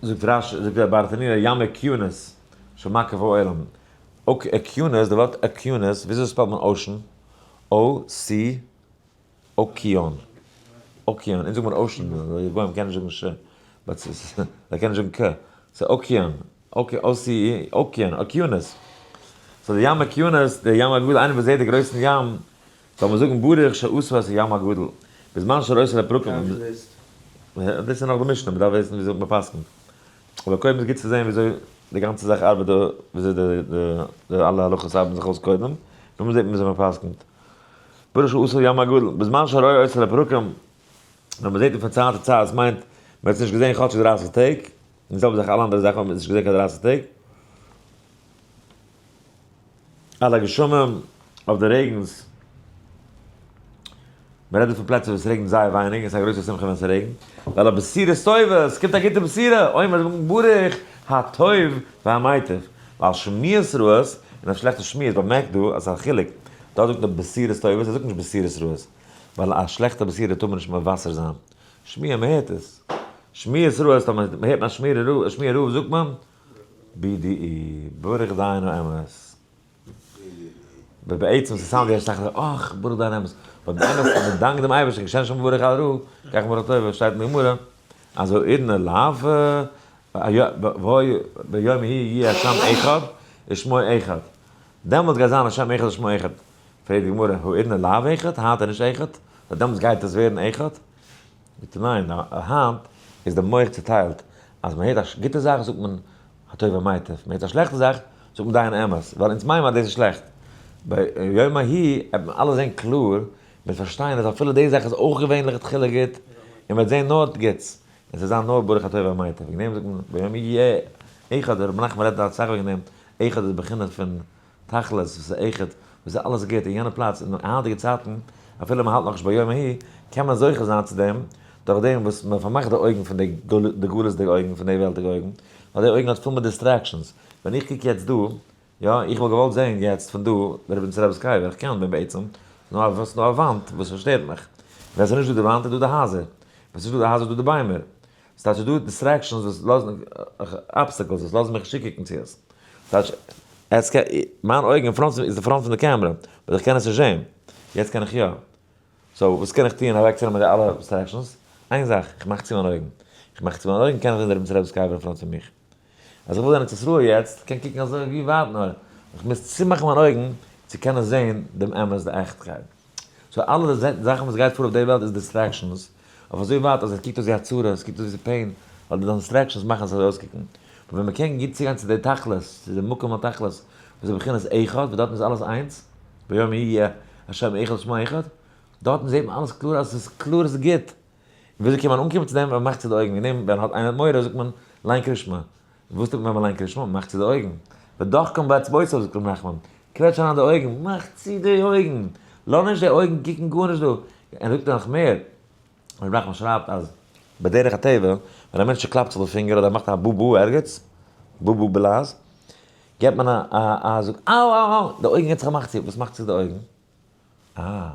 זאגט רשי, זאגט דער ברטנורא, ים אוקיינוס, שמקיף העולם, אוקיינוס, די ווארט אוקיינוס, וויאזוי spell ט מען ocean? O C אוקיאן, אוקיאן, אונז זאגט מען ocean, די גוים קענען נישט זאגן ש, but זיי קענען נישט זאגן ק, ס'איז אוקיאן, O C E, אוקיאן, אוקיינוס. so די ים אוקיינוס, די ים הגדול, איינער וואס זעט די גרויסן ים, זאל מען זאגן ברוך שעשה את הים הגדול, בזמן שרואה לפרקים, דאס איז נאך די משנה, מ'דארף וויסן וויאזוי מ'פסק'נט. אבער קודם איז גוט צו זען וויאזוי די גאנצע זאך ארבעט דא, וויאזוי די אלע הלכות ארבעטן זיך אויס קודם, נאכדעם זעט מען וויאזוי מ'פסק'נט. ברוך שעשה ים הגדול, בזמן שרואה אותו לפרקים, ווען מען זעט אים פון צייט צו צייט, עס מיינט מען האט עס נישט געזען כאטש דרייסיג טעג, און די זעלבע זאך אלע אנדערע זאכן האט מען עס נישט געזען קיין דרייסיג טעג. על הגשמים, אויף די רעגנס, מען רעדט דא פון פלעצער וואו עס רעגנט זייער ווייניג, עס איז א גרויסע שמחה ווען עס רעגנט, ועל הבשורות טובות, עס קומט א גוטע בשורה, אומר ברוך הטוב והמיטיב, ועל שמועות רעות, און אויף שלעכטע שמועות, באמערקט דא אז עס איז א חילוק, דארט זאגט ער בשורות טובות, ער זאגט נישט בשורות רעות, ווייל א שלעכטע בשורה טאר מען נישט מבשר זיין, שמועה מען הערט עס, שמועות רעות טאמער מען הערט א שמועה רעה זאגט מען BDE, ברוך דיין האמת. בעצם ס' sound ווי א שטאכעלע, אך, ברוך דיין האמת. but באמת, אז מען דאנקט דעם אייבערשטן, כשם שמברך על הרעה, כך מברך לטובה, שטייט אין די גמרא, אז האידנא לאו ביום ההוא יהיה השם אחד ושמו אחד. דעמאלט גייט זיין השם אחד ושמו אחד. פרעגט די גמרא, האידנא לאו אחד? היינט איז נישט אחד? נאר דעמאלטס גייט עס ווערן אחד? זאגט ער ניין, היינט איז די מח צוטיילט, אז מען הערט א גוטע זאך זאגט מען הטוב והמיטיב, מען הערט א שלעכטע זאך זאגט מען דיין אמת, ווייל אונז מיינען אז דאס איז שלעכט. ביום ההוא וועט מען אלעס זען קלאר, מען וועט פארשטיין אז אפילו די זאך איז אויך געווען לכתחילה גוט, און מען וועט זען נאר גוטס, און ס'וועט זיין נאר ברוך הטוב והמיטיב. וועגן דעם זאגט מען ביום ההוא יהיה אחד, רבי נחמן רעדט אסאך וועגן דעם, אחד איז בחינה פון תכלית, וואס איז אחד, וואס איז אלעס גוט, אין יענע פלאץ, אין היינטיגע צייטן, אפילו מען האלט נאכנישט ביום ההוא, קען מען זוכה זיין צו דעם, דורך דעם וואס מען פארמאכט די אויגן פון די גלות'דיגע אויגן, פון די וועלטיגע אויגן, ווייל די אויגן האט פול מיט distractions. ווען איך קוק יעצט דא, יא, איך וואלט געוואלט זען יעצט פון דא דער רבינ'ס רבי'ס קבר, איך קען ווען בעצם, ס'איז נאר א וואנט וואס פארשטערט מיך. ווען ס'איז נישט דא די וואנט איז דא די הייזער, ווען ס'איז נישט דא די הייזער איז דא די ביימער. ס'טייטש ס'איז דא distractions וואס לאזן, obstacles וואס לאזן מיך נישט צוקוקן צו עס. ס'טייטש, עס קען, מיין אויגן אין front איז די front פון די camera, but איך קען עס נישט זען. יעצט קען איך יא. so וואס קען איך טוען אוועקצונעמען די אלע distractions? איין זאך, איך מאך צו מיין אויגן. איך מאך צו מיין אויגן קען איך זען די רבינ'ס רבי'ס קבר אין front פון מיך. אז איך וויל זיין ארץ ישראל יעצט, קען קוקן אזוי ווי ווייט נאר, איך מוז צומאכן מיין אויגן צו קענען זען דעם אמת, די עכטקייט. so אלע די זאכן וואס גייט פאר אויף די וועלט איז distractions, אויף אזוי ווייט אז עס קוקט אויס ווי א צרה, עס קוקט אויס ווי ס'איז pain, ווייל די distractions מאכן עס אזוי אויסקוקן. but ווען מ'קען גוט צוגיין צו די תכלית, צו די מקום התכלית, וואס איז בחינת אחד, וואס דארטן איז אלעס איינס, ביום יהיה השם אחד ושמו אחד, דארטן זעט מען אלעס קלאר אז עס איז קלאר עס איז גוט. און וויאזוי קען מען אנקומען צו דעם ווען מ'מאכט צו די אויגן? וועגן דעם ווען האט איינער מורא זאגט מען ליין קרישמע. און וואס טוט מען ווען מ'ליינט קרישמע? מ'מאכט צו די אויגן. ודחקן באצבעותיו זאגט ר' נחמן, קוועטש אריין די אויגן, מאך צו די אויגן! לאז נישט די אויגן קוקן גארנישט דא. און ער זאגט נאך מער, ר' נחמן שרייבט אז. בדרך הטבע, ווען א מענטש קלאפט זיך די פינגער אדער מאכט א בו בו ערגעץ, בו בו בלעז, געבט מען א א זאג, אאו אאו אאו, די אויגן געבט זיך א מאך צו, וואס מאכט צו די אויגן? אה,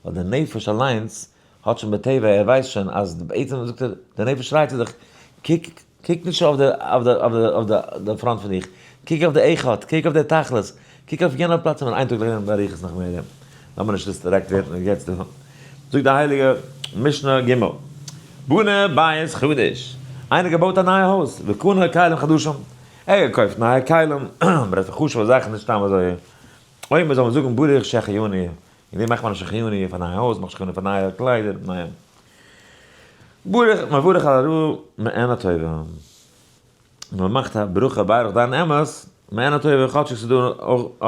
ווייל די נפש אליינס האט שוין בטבע, ער ווייסט שוין אז בעצם זאגט ער, די נפש שרייט צו דיך, קוק, קוק נישט אויף די, אויף די, אויף די, אויף די, די front פון דיך, קוק אויף די אחד, קוק אויף די תכלית, קוק אויף יענע פלאץ און איין טאג לערנען באריכות נאך מער דעם. לאמיר נישט distract ווערן יעצט דא. זאגט די הייליגע משנה ג' בנה בית חדש, איינער געבויט א נייע הויז, וקנה כלים חדשים, ער האט געקויפט נייע כלים, מ'רעדט פון חשוב'ע זאכן נישט סתם אזוי. אויב מ'זאל זאגן ברוך שהחיינו, אין דעם מאכט מען א שהחיינו פאר נייע הויז, מאכט שהחיינו פאר נייע קליידער, נייע. ברוך מברך על הרעה מעין הטובה. מען מאכט א ברכה ברך דיין אמת, מעין הטובה כאטשיג ס'איז דא אויך א.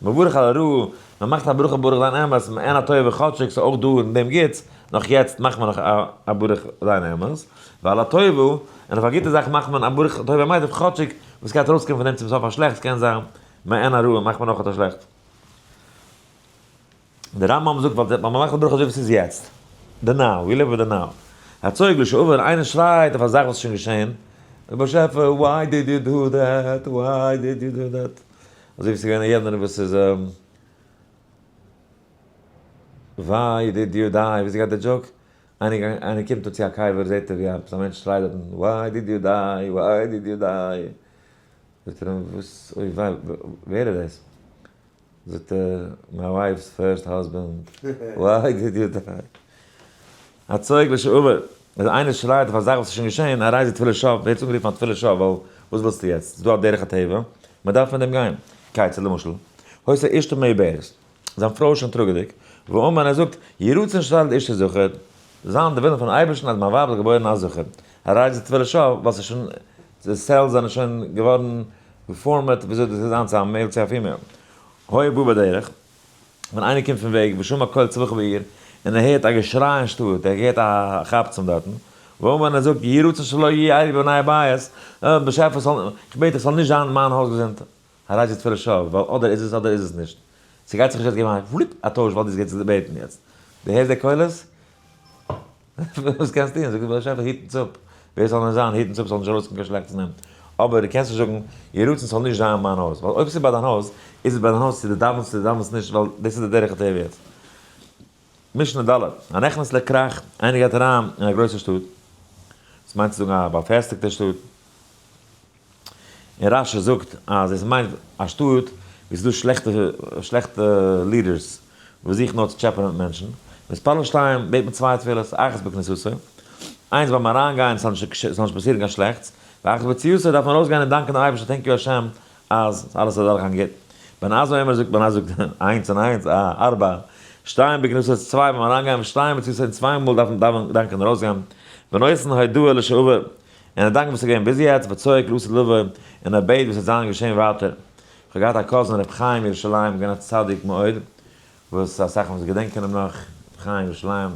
מברך על הרעה, מען מאכט א ברכה ברוך דיין אמת, מעין הטובה כאטשיג ס'איז אויך דא אין דעם גוטס, נאך יעצט מאכט מען נאך א ברוך דיין אמת, ועל הטובה, און אויף א גוטע זאך מאכט מען א ברוך טוב והמיטיב כאטשיג וואס גייט ארויסקומען פון דעם צום סוף א שלעכטס קען זיין, מעין הרעה מאכט מען אויך א שלעכט. דער רמב ם זאגט ווייל מען מאכט די ברכה אזוי ווי ס'איז יעצט, די now, we live with the now. הצועק לשעבר, איינער שרייט אויף א זאך וואס איז שוין געשען, באשעפער why did you do that, why did you do that, אזוי ווי ס'איז געווען יענער וואס איז why did you die, וויאזוי גייט די joke? איינער קומט אן צו א קבר זעט ער ווי עפעס א מענטש שרייט דארטן why did you die, why did you die, זאגט ער אים וואס אוי וויי ווער איז דאס? זאגט ער my wife's first husband, why did you die? הצועק לשעבר, אז איינער שרייט אויף א זאך וואס איז שוין געשען, הרי זו תפילת שוא, ווערט עס אנגערופן א תפילת שוא, ווייל וואס ווילסטו יעצט? ס'איז דא א דרך הטבע, מען דארף מיט דעם גיין. כיצד למשל, היתה אשתו מעוברת, זיין פרוי איז שוין טראגעדיג, ואמר ער זאגט, יהי רצון שתלד אשתי זכר, זיין די ווילן פון אייבערשטן אז מיין ווייב זאל געבוירן א זכר, הרי זו תפילת שוא, ווייל ס'איז שוין, די cells זענען שוין געווארן געפארמעט וויאזוי דאס איז זיין צו א male צו א female. היה בא בדרך, ווען איינער קומט פון וועג, ושמע קול צווחה בעיר, און ער הערט א געשריי אין שטאט, ער הערט א כאפצעם דארטן, ואמר און ער זאגט, יהי רצון שלא יהיו אלו בני הבית, באשעפער ס'זאל, איך בעט דיך ס'זאל נישט זיין מיין הויז געזונט, הרי זו תפילת שוא, ווייל אדער איז עס אדער איז עס נישט. ס'גייט זיך נישט יעצט געבן א flip א טויש ווייל דו גייסט בעטן יעצט. דו הערסט די קולות? וואס קענסטו טון? זאגט דער באשעפער היט אונז אפ, ווער ס'זאל נישט זיין, היט אונז אפ ס'זאל נישט ארויסקומען קיין שלעכטס פון אים. אבער דו קענסט נישט זאגן, יהי רצון ס'זאל נישט זיין מיין הויז, ווייל אויב ס'איז ביי דיין הויז, איז עס ביי דיין הויז צו דו דאווענסט צו דו דאווענסט נישט, ווייל דאס איז די דרך הטבע יעצט. משנה ד', הנכנס לכרך, איינער גייט אריין אין א גרויסע שטאט, דאס מיינט צו זאגן א באפעסטיגטע שטאט, און רש י זאגט אז עס מיינט א שטאט ווי ס'איז דא שלעכטע שלעכטע leaders וואס זוכן נאר צו טשעפענען מיט מענטשן, מתפלל שתיים בעט מען צוויי תפילות, אחת בכניסתו, איינס ביים אריינגיין ס'זאל נישט ס'זאל נישט פאסירן קיין שלעכטס, ואחת ביציאתו דארף מען ארויסגיין און דאנקען דעם אייבערשטן thank you השם אז אלעס איז אדורכגעגאנגען גוט. בן עזאי אומר זאגט בן עזאי זאגט איינס און איינס א ארבע, שתיים בכניסתו צוויי ביים אריינגיין ושתיים ביציאתו און צוויי מאל דארף מען דאנקען ארויסגיין, ונותן הודאה לשעבר, און א דאנק וואס איז געווען ביז יעצט, וצועק לעתיד לבוא, און ער בעט וואס וועט זיין געשען ווייטער. איך האב געהאט א cousin ר' חיים ירושלים, געווען א צדיק מאוד, וואס אסאך פון אונז געדענקען אים נאך, ר' חיים ירושלים,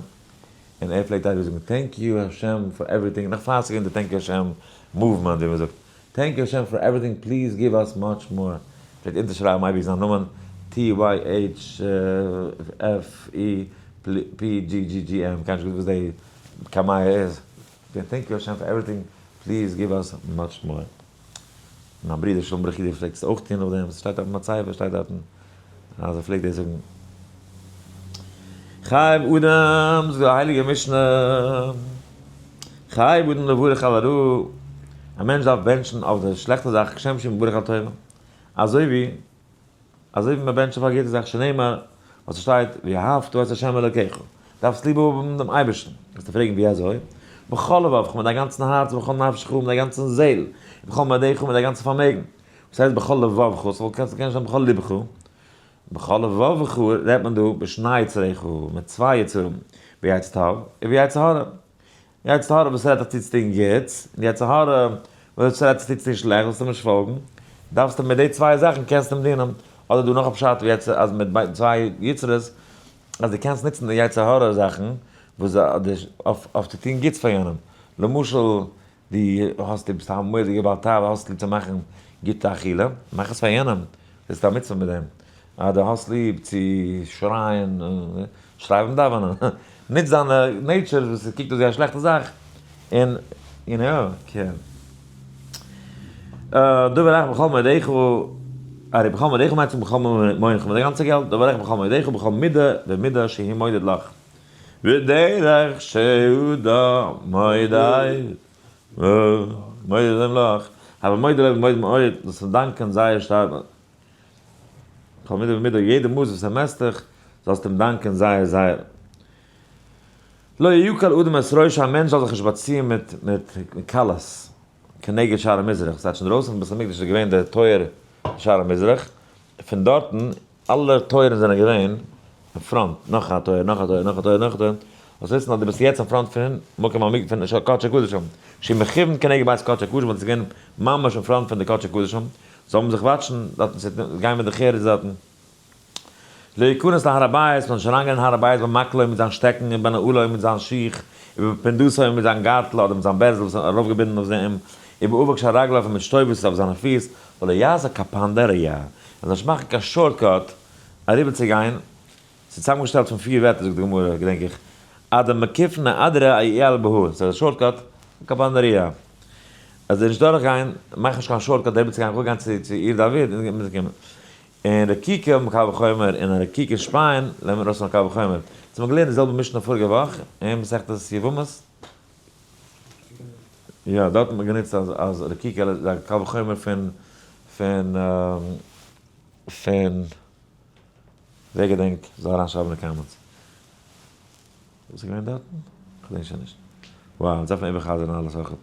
און ער פלעגט אייביג זאגן thank you השם for everything, נאך פאר ס'איז געווען די thank you השם movement ווי מ'זאגט, thank you השם for everything please give us much more, פלעגט אונטערשרייבן אייביג זיין נאמען TYHFEPGGM, קיינער נישט געוואוסט וואס די קמיה איז. thank you השם for everything, please give us much more. מיין ברודער שלום ברוך יודא פלעגט עס אויך טון נאכדעם, עס שטייט אויפן מצבה שטייט דארטן אז ער פלעגט דאס זאגן. חייב אדם, זאגט די הייליגע משנה, חייב אדם לברך על הרעה, א מענטש דארף בענטשן אויף די שלעכטע זאך כשם שמברך על טובה, אזוי ווי אזוי ווי מען בענטשט אויף א גוטע זאך שנאמר, וואס עס שטייט ואהבת את ה' אלוקיך, דארפסט ליב האבן דעם אייבערשטן, וועסטו פרעגן ווי אזוי? בכל לבבך, מיט דיין גאנצן הארץ, ובכל נפשך, מיט דיין גאנצן זעל, ובכל מאודך, מיט דיין גאנצן פארמעגן. וואס הייסט בכל לבבך? עס וואלט קענען שטיין בכל לבך. בכל לבבך רעדט מען דא בשני יצריך, מיט צוויי יצרים, ביצר טוב וביצר הרע. יצר הרע וואס רעדט דיך צו צו טון גוטס, און יצר הרע וואס רעדט דיך צו טון שלעכטס, זאלסטו אים נישט פאלגן, דארפסטו מיט די צוויי זאכן קענסטו אים דינען, אדער דא נאך א פשט ווי יצר אז מיט צוויי יצרות אז דו קענסט נוצן די יצר הרע זאכן וואס אויף אויף צו טון גוטס פאר יענעם, למשל דו האסט דו ביסט א מורא'דיגע בעל תאווה האסט ליב צו מאכן גוטע אכילה, מאך עס פאר יענעם, דאס איז א מצוה מיט דעם. אז דו האסט ליב צו שרייען, שריי ביים דאווענען. נוץ דיינע nature וואס עס קוקט אויס ווי א שלעכטע זאך. און you know, כן. דבר אחר בכל מאודך, ארי בכל מאודך מיינט בכל מאודך מיט די גאנצע געלט, דבר אחר בכל מאודך בכל מידה ומידה שהיא מודד לך. ודרך שאדם מודד מודד לך, אבער מודה לב מודה מאוד, דאס דאנקען זייער שטארק. בכל מידה ומידה, יעדע מאס וואס ער מעסט דיך, זאלסטו אים דאנקען זייער זייער. לא יקל אדם את ראשו, א מענטש זאל זיך נישט באציען מיט מיט קלות, כנגד שער המזרח, ס'טייטש אינדרויסן פון בית המקדש איז געווען דער טויער שער המזרח, פון דארטן אלע טויערן זענען געווען אין front, נאך א טויער, נאך א טויער, נאך א טויער, נאך א טויער, זאלסט וויסן אז דו ביסט יעצט אין front פון מקום המקדש פון קדשי קדשים, שהוא מכוון כנגד בית קדשי קדשים, ווייל עס איז געווען ממש אין front פון די קדשי קדשים, זאל מען זיך וואטשן דארטן צו גיין מיט די חרס דארטן. לא יכנס להר הבית, מען זאל נישט אריינגיין אין הר הבית במקלו מיט זיין שטעקן ובנעלו מיט זיין שיך, ובפונדתו מיט זיין גארטל אדער מיט זיין בערזל וואס איז ארויפגעבינדן אויף אים, ובאבק של רגליו און מיט שטויב וואס איז אויף זיינע פיס, ולא יעשה קפנדריא, ער זאל נישט מאכן קיין shortcut אריבערצוגיין, ס'איז צוזאמגעשטעלט פון פיר ווערטער זאגט די גמרא, געדענק איך, אדמקיפנא אדרא איעל בהא, ס'איז א shortcut, קפנדריא. אז ער נישט דורכגיין, מאך נישט קיין shortcut אריבערצוגיין, איך וויל גיין צו עיר דוד און מיטקומען. און רקיקה מקל וחומר און א רקיקה שפיין לערנט מען ארויס פון א קל וחומר. אונז האבן געלערנט די זעלבע משנה פאריגע וואך אין מסכת יבמות. יא, דארט האט מען גענוצט אז אז רקיקה איז א קל וחומר פון פון פון ווער געדענקט זאל אריינשרייבן אין די comments. וואס איז געווען דארטן? כ'געדענק שוין נישט. wow, יעצט דארף מען איבער'חזר'ן אלעס אויכעט.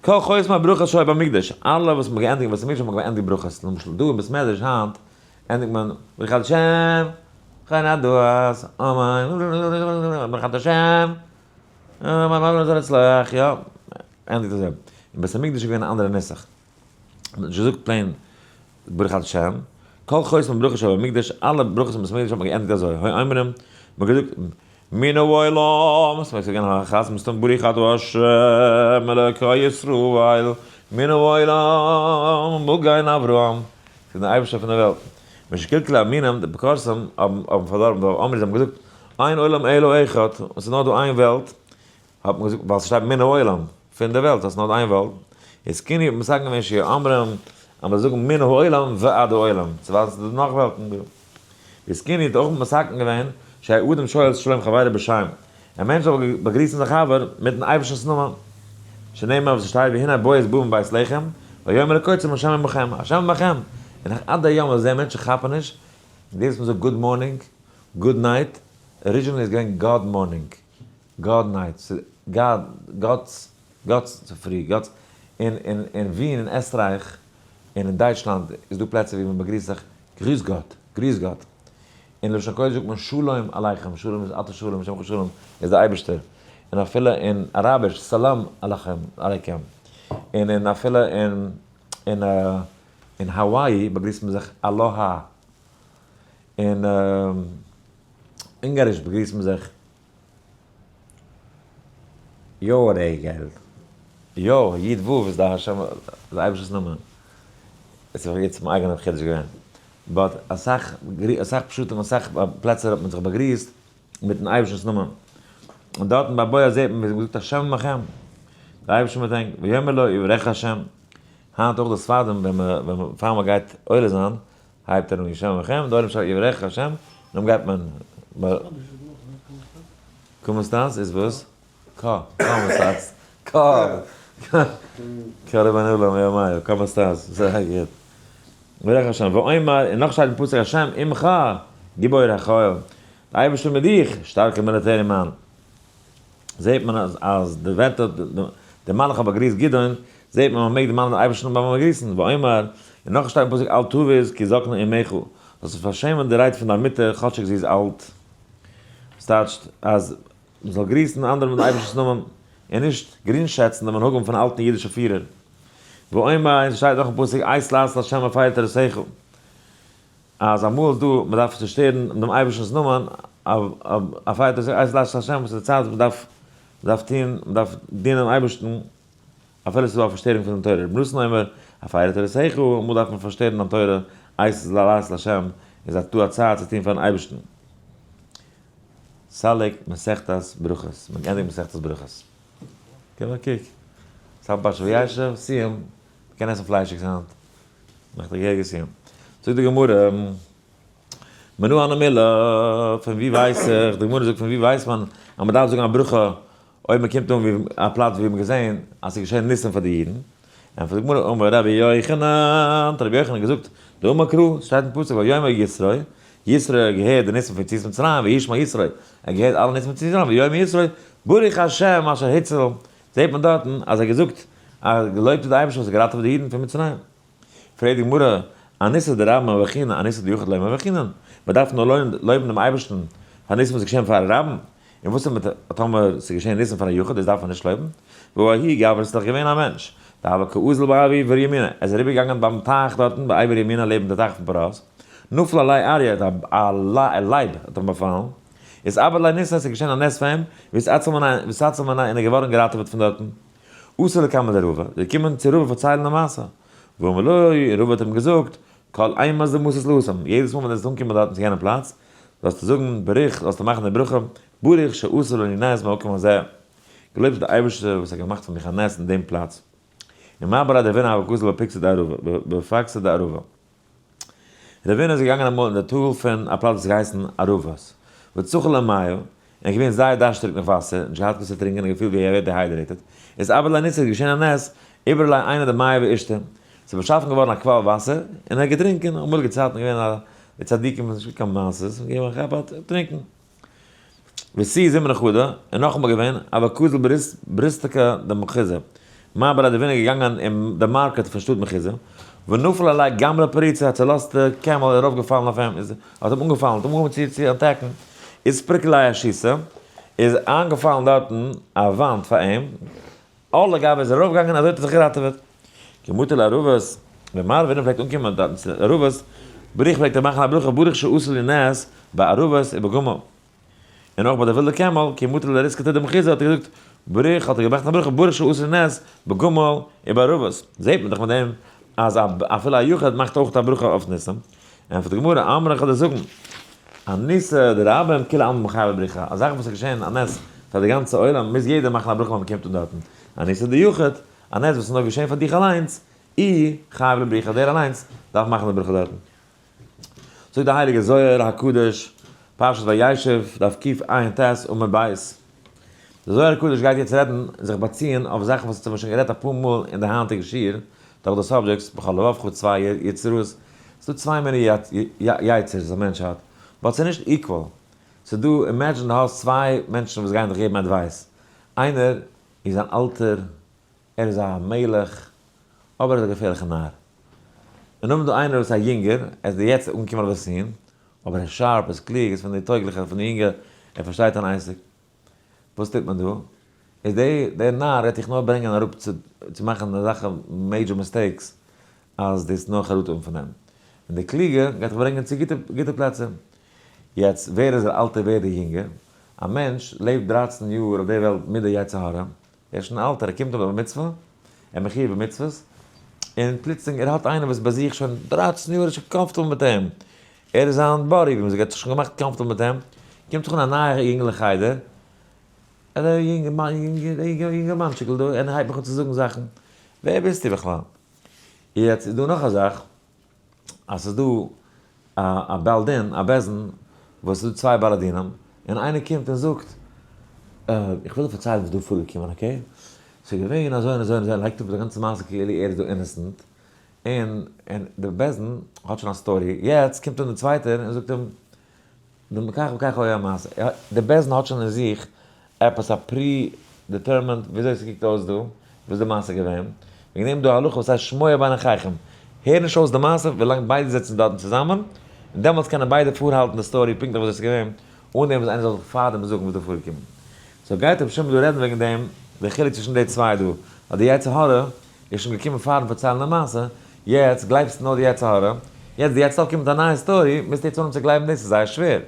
כל חותמי ברכות שהיו במקדש, אלע וואס מ'האט געענדיגט בית המקדש האט מען געענדיגט ברכות, למשל דא אין בית מדרש היינט ענדיגט מען ברוך אתה השם, חן הדעת, אמן, ברוך אתה השם, אמן, יא, ענדיגט אזוי. אין בית המקדש איז געווען א אנדערע נוסח. מען האט נישט געזאגט plain ברוך אתה השם, כל חותמי ברכות שהיו במקדש, אלע ברכות אין בית המקדש האט מען געענדיגט אזוי, היו אומרים, מען האט געזאגט מן העולם, עס איז געווען א חתן מסתם ברוך אתה ה' אלוקי ישראל, מן העולם מגן אברהם, ס'איז דער אייבערשטער פון דער וועלט. משקלקלי המינים, די אפיקורסים האבן פארדארבן, ווייל אמרו זיי האבן געזאגט, אין עולם אלא אחד, עס איז נאר דא איין וועלט, האט מען געזאגט ווייל ס'שטייט מן העולם, פון די וועלט, אז ס'נאר איין וועלט, איז כאילו האט מען מסכם געווען שיהיו אומרים, אז מ'זאל זאגן מן העולם ועד העולם, צו ווייזן ס'איז דא נאך וועלטן דא. איז כאילו האט אויך מסכם געווען שיהא אדם שואל שלום חברו בשם, א מענטש זאל באגריסן זיין חבר מיטן אייבערשטנ'ס נאמען, שנאמר וואס ס'שטייט והנה בועז בא מבית לחם, ויאמר לקוצים השם עמכם, השם עמכם, און איך עד היום הזה מענטשן כאפן נישט, דאס וואס מ'זאגט good morning, good night, originally איז געווען God morning. God night, ס'איז God, גאט'ס, גאט'ס צופרי, גאט'ס, אין אין אין ווין אין עסטרייך און אין דייטשלאנד איז דא פלעצער ווי מען באגריסט זיך grüß Gott, grüß Gott. אין לשון קודש זאגט מען שלום עליכם, שלום איז אתה שלום, שמך שלום איז דער אייבערשטער. און אפילו אין אראביש סלאם עליכם, עליכם. און אין אפילו אין אין אין האוואי באגריסט מען זיך aloha. אין אונגאריש באגריסט מען זיך יא רעגעל. יא, י' ו' איז די השם, די אייבערשטער'ס נאמען. עס איז יעצט מיין אייגענע חידוש געווען. but אסאך אסאך פשטים אסאך פלעצער האט מען זיך באגריסט מיטן אייבערשטנ'ס נאמען. און דארטן ביי בועז זעט מען ווי זיי האבן געזאגט השם עמכם. דער אייבערשטער מיט ענק. ויאמר לו יברכך השם. היינט אויך די ספרדים ווען מען ווען מען פאר מען גייט עולה זיין הייבט ער אן השם עמכם, די עולם שרייט יברכך השם, נאכדעם גייט מען. cómo estás איז וואס? קא, cómo estás, קא, קא רבונו עולם יא מאיר, cómo estás, זייער גוט. יברכך השם, ואומר, און נאך שטייט אין פסוק השם עמך, גיבור החיל, די אייבערשטער מיט דיך, שטארקער מיליטערי מאן. זעט מען אז אז די ווערטער די מלאך האט באגריסט גדעון, זעט מען אז מען מעג דערמאנען דעם אייבערשטן ביים באגריסן, ואומר, און נאך שטייט אין פסוק אל תבוז כי זקנה אמך, זאלסט נישט פארשעמען די רייד פון דיין מוטער כאטשיג זי איז אלט. דאס טייטשט אז מען זאל גריסן אנדערע מיטן אייבערשטנ'ס נאמען, און נישט גרינגשעצן די מנהגים פון אלטן אידישע פירער. ואומר, און ס'שטייט נאך אין פסוק עת לעשות לה' הפרו תורתך. אז אמאל איז דא מען דארף צושטערן דעם אייבערשטנ'ס נאמען, הפרו תורתך עת לעשות לה' וואס איז די צייט וואס מען דארף מען דארף טון, מען דארף דינען דעם אייבערשטן אפילו עס איז דא א פארשטערונג פון דעם תורה, רבי נתן אומר, הפרו תורתך, אמאל דארף מען פארשטערן דיין תורה, עת לעשות לה' איז דא א צייט צו טון פאר'ן אייבערשטן. סליק מסכת ברכות, מען ענדיגט מסכת ברכות. גיב א קוק. ס'איז א פרשת וישב, סיום, מ'קען עסן פליישיגס היינט. מאכט א געהעריגע סיום. זאגט די גמרא, מנא הני מילי, פון ווי ווייס איך, די גמרא זאגט פון ווי ווייסט מען אז מ'דארף זאגן א ברכה אויב מ'קומט אן ווי א פלאץ ווי מ'האט געזען אז ס'איז געשען ניסים פאר די אידן. ענטפערט די גמרא, אמר רבי יוחנן, האט רבי יוחנן געזאגט, דאמר קרא, ס'שטייט אין פסוק ויאמר יתרו, יתרו האט געהערט די ניסים פון יציאת מצרים, וישמע יתרו, ער האט געהערט אלע ניסים פון יציאת מצרים, ויאמר יתרו, ברוך השם אשר הציל, זעט מען דארטן אז ער האט געזאגט אז געלויבט איז דער אייבערשטער וואס האט געראטעוועט די אידן פון מצרים. פרעגט די גמרא, אניסא דרבים מברכינן אניסא דיחיד לא מברכינן, מען דארף נאר לויבן דעם אייבערשטן פאר ניסים וואס איז געשען פאר א רבים, און וואס איז מיט טאמער ס'איז געשען ניסים פאר א יחיד, דאס דארף מען נישט לויבן? והא ההוא גברא ס'איז דאך געווען א מענטש, דהוה קאזיל בעבר ימינא, ער איז אריבערגעגאנגען ביים טייך דארטן בעבר ימינא לעבן די טייך פון פרת, נפל עליה אריה, א לייב האט אים באפאלן, איז אבד ליה ניסא, ס'איז געשען א נס פאר אים, ואתצל מיניה און ער איז געווארן געראטעוועט פון דארטן. אתא לקמיה דרבא, זיי קומען צו רבא פארציילן די מעשה. ואמר ליה, און רבא האט אים געזאגט, כל אימת דמתית להתם, יעדעס מאל ווען דו וועסט אנקומען דארטן צו יענעם פלאץ, זאלסטו זאגן, ברוך, זאלסטו מאכן די ברכה, ברוך שעשה לי נס במקום הזה, געלויבט איז דער אייבערשטער וואס האט געמאכט פאר מיך א נס אין דעם פלאץ. ומר בריה דרבינא הוה קאזיל בפקסא דערבא. רבינא איז געגאנגען אמאל אין די טאל פון א פלאץ וואס האט געהייסן ערבות, וצריך למיא, און איז געווען זייער דארשטריג נאך וואסער, נישט געהאט וואס צו טרינקען און געפילט ווי ער ווערט dehydrated, איז אבד ליה ניסא איז געשען א נס, איברי ליה עינא דמיא ואישתי, ס'איז באשאפן געווארן א קוואל וואסער, און ער האט געטרינקען, אמאליגע צייטן איז געווען א די צדיקים האבן נישט געהאט קיין מעשיות, געגעבן א כאפ א טרינקען. ושיא זימנא חדא, און נאכאמאל געווען, הוה קאזיל בריסתקא דמחוזא, מר בריה דרבינא געגאנגען אין די market פון שטאט מחוזא, ונפל עליה גמלא פריצא, א צעלאזטע camel איז ארויפגעפאלן אויף אים, איז האט אים אנגעפאלן, האט אים אנגעהויבן צו attack ן, איתפריק ליה אשיתא, איז איינגעפאלן דארטן א וואנט פאר אים, על לגביה איז ארויפגעגאנגען, אזוי האט ער זיך געראטעוועט. כי מטי לערבות, ווען מר רבינא פלעגט אנקומען דארטן צו ערבות, בריך פלעגט ער מאכן א ברכה ברוך שעשה לי נס בערבות ובגמל. און אויך ביי די ווילדע קעמל, כי מטי לריסקתא דמחוזא האט ער געזאגט ברוך האט ער געמאכט א ברכה ברוך שעשה לי נס בגמל ובערבות. זעט מען דאך מיט דעם אז אפילו א יחיד מאכט אויך א ברכה אויף ניסים. ענטפערט די גמרא, אמרי איך וועל דיר זאגן, אניסא דרבים כולי עלמא מיחייבי בריכה, א זאך וואס איז געשען א נס פאר די גאנצע עולם מוז יעדער מאכן א ברכה ווען מ'קומט אן דארטן, אניסא דיחיד, א נס וואס איז נאר געשען פאר דיך אליינס, איהו חייב לבריכה, דער אליינס דארף מאכן די ברכה דארטן. זאגט די הייליגע זוהר הקדוש, פרשת וישב, דף קע"ט עמוד ב'. די זוהר הקדוש גייט יעצט רעדן, זיך באציען אויף זאכן וואס האט זיך שוין גערעדט אפאר מאל אין די היינטיגע שיעור, דורך די subjects, בכל לבבך צוויי יצרות, ס'דא צוויי מיני יצר'ס וואס א מענטש האט, but ס'איז נישט equal. ס'איז דא, imagine דו האסט צוויי מענטשן וואס גייען דיך געבן advice, איינער איז אן אלטער, ער איז א מלך, אבער ער איז א געפערליכע נאר. און נאכדעם איז דא איינער וואס איז א יונגער, ער איז יעצט אנגעקומען אויף די scene, אבער ער איז sharp, ער איז קלוג, ער איז פון די טויגליכע, פון די יונגע, ער פארשטייט אן עסק. וואס טוט מען דא? איז די דער נאר וועט דיך נאר ברענגען אראפ צו צו מאכן אזעלכע major mistakes אז דו וועסט נאר חרטה האבן פון דעם. און די קלוגע גייט דיך ברענגען צו גוטע גוטע פלעצער. יעצט ווער איז דער אלטער ווער דער יונגער? א מענטש לעבט 13 יאר אויף די וועלט מיט די יצר הרע, ער איז שוין אלט, ער קומט אויף די בר מצוה, ער איז מחיוב במצוות, און פלוצלינג ער האט איינער וואס ביי זיך שוין 13 יאר איז שוין comfortable מיט אים, ער איז זיין buddy, ווי מ'זאגט, ער האט זיך שוין געמאכט comfortable מיט אים, קומט זיך אן א נייער יונגל אין חדר, אזא יונגערמאנטשיקל דא, און ער הייבט מיך אן צו זאגן זאכן, ווער ביסטו בכלל? יעצט איז דא נאך א זאך, אז ס'איז דא א בעל דין, א בית דין, וואס ס'איז דא צוויי בעלי דינים, און איינער קומט און זאגט, איך וויל דיר פארציילן וואס איז דא פארגעקומען, okay? ס'איז געווען אזוי און אזוי און אזוי, ער לייגט אפ די גאנצע מעשה כאילו ער איז דא innocent, און און די בית דין האט שוין א story, יעצט קומט אן די צווייטער און זאגט אים, נו כך וכך היה המעשה, די בית דין האט שוין אין זיך עפעס א pre-determined וויאזוי ס'קוקט אויס דא, וואס איז די מעשה געווען, וועגן דעם איז דא א הלכה וואס הייסט שמוע בין אחיכם, הער נישט אויס די מעשה ווילאנג ביידע זיצן דארטן צוזאמען, און דעמאלטס קענען ביידע פארהאלטן די story פונקטליך וויאזוי ס'איז געווען, אן דעם וואס איינער זאל זיך פארדעם זאגן וואס דא פארגעקומען. so גייט רבי שמעון דא רעדן וועגן דעם, די חילוק צווישן די צוויי דא, אז די יצר הרע איז שוין געקומען פארן פארציילן די מעשה, יעצט גלייבסטו נאר די יצר הרע, יעצט די יצר הרע קומט מיט א נייע story, מוזטו יעצט אנהויבן צו גלייבן דאס איז זייער שווער,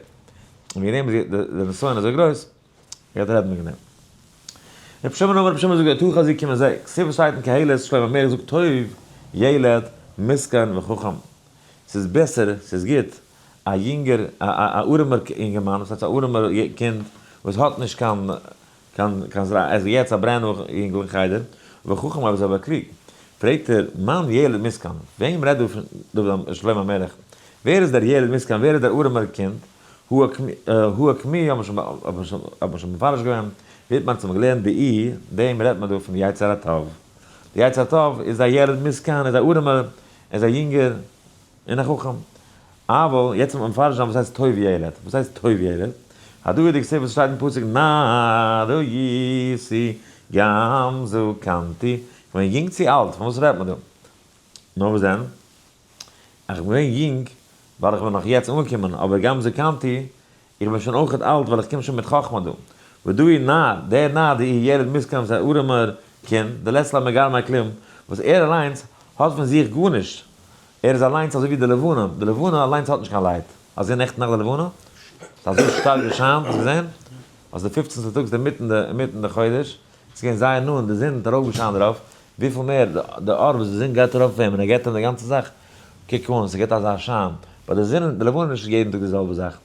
און וועגן דעם איז די נסיון אזוי גרויס, גייט רעדן וועגן דעם. רבי שמעון אמר רבי שמעון זאגט תא חזי קום און זע, כתיב שטייט אין קהלת שלמה המלך זאגט טוב ילד מסכן וחכם, ס'איז בעסער, ס'איז גוט, א יונגער, א ארעמער אינגערמאן, וואס הייסט א ארעמער קינד וואס האט נישט קיין. קיין קיין זרע, ער איז יעצט א brand new יונגל אין חדר, וחכם אבער איז אבער קלוג. פרעגט ער, מאן ילד מסכן, וועם רעדט דא פון דוד שלמה המלך? ווער איז דער ילד מסכן, ווער איז דער ארעמער קינד? הוא אקמי האט מען שוין מפרש געווען, ווערט מען צום געלערנט די דעם רעדט מען דא פון די יצר הטוב. די יצר הטוב איז א ילד מסכן, איז א ארעמער, ער איז א יונגער און א חכם. אבל, יעצט וועט מען מפרש זיין וואס הייסט טוב ילד. וואס הייסט טוב ילד? הדא הוא דכתיב וואס שטייט אין פסוק נער הייתי גם זקנתי. איך בין יונג צו אלט, פון וואס רעדט מען דא? נאר וואס דען? איך בין געווען יונג ווייל איך בין נאך יעצט אנגעקומען, אבער גם זקנתי, איך בין שוין אויכעט אלט ווייל איך קום שוין מיט חכמה דא. ודאי נער, דער נער די ילד מסכן וואס איז א ארעמער קינד, דלית ליה מגרמיה כלום, וואס ער אליינס האט פון זיך גארנישט, ער איז אליינס אזוי ווי די לבנה, די לבנה אליינס האט נישט קיין light, האסט געזען נעכטן נאכט די לבנה? ס'איז אזוי שטארק געשיינט, האסט געזען? אז די פופצנטע טאג איז אינמיטן די חודש, ס'איז געווען זייער נאנט, די זון האט ארויפגעשיינט דערויף, וויפיל מער די אור וואס די זון גייט ארויף אויף אים און ער געבט אים די גאנצע זאך, קוק אן, ס'געבט אזא שיין, ביי די זון, די לבנה איז נישט יעדן טאג די זעלבע זאך,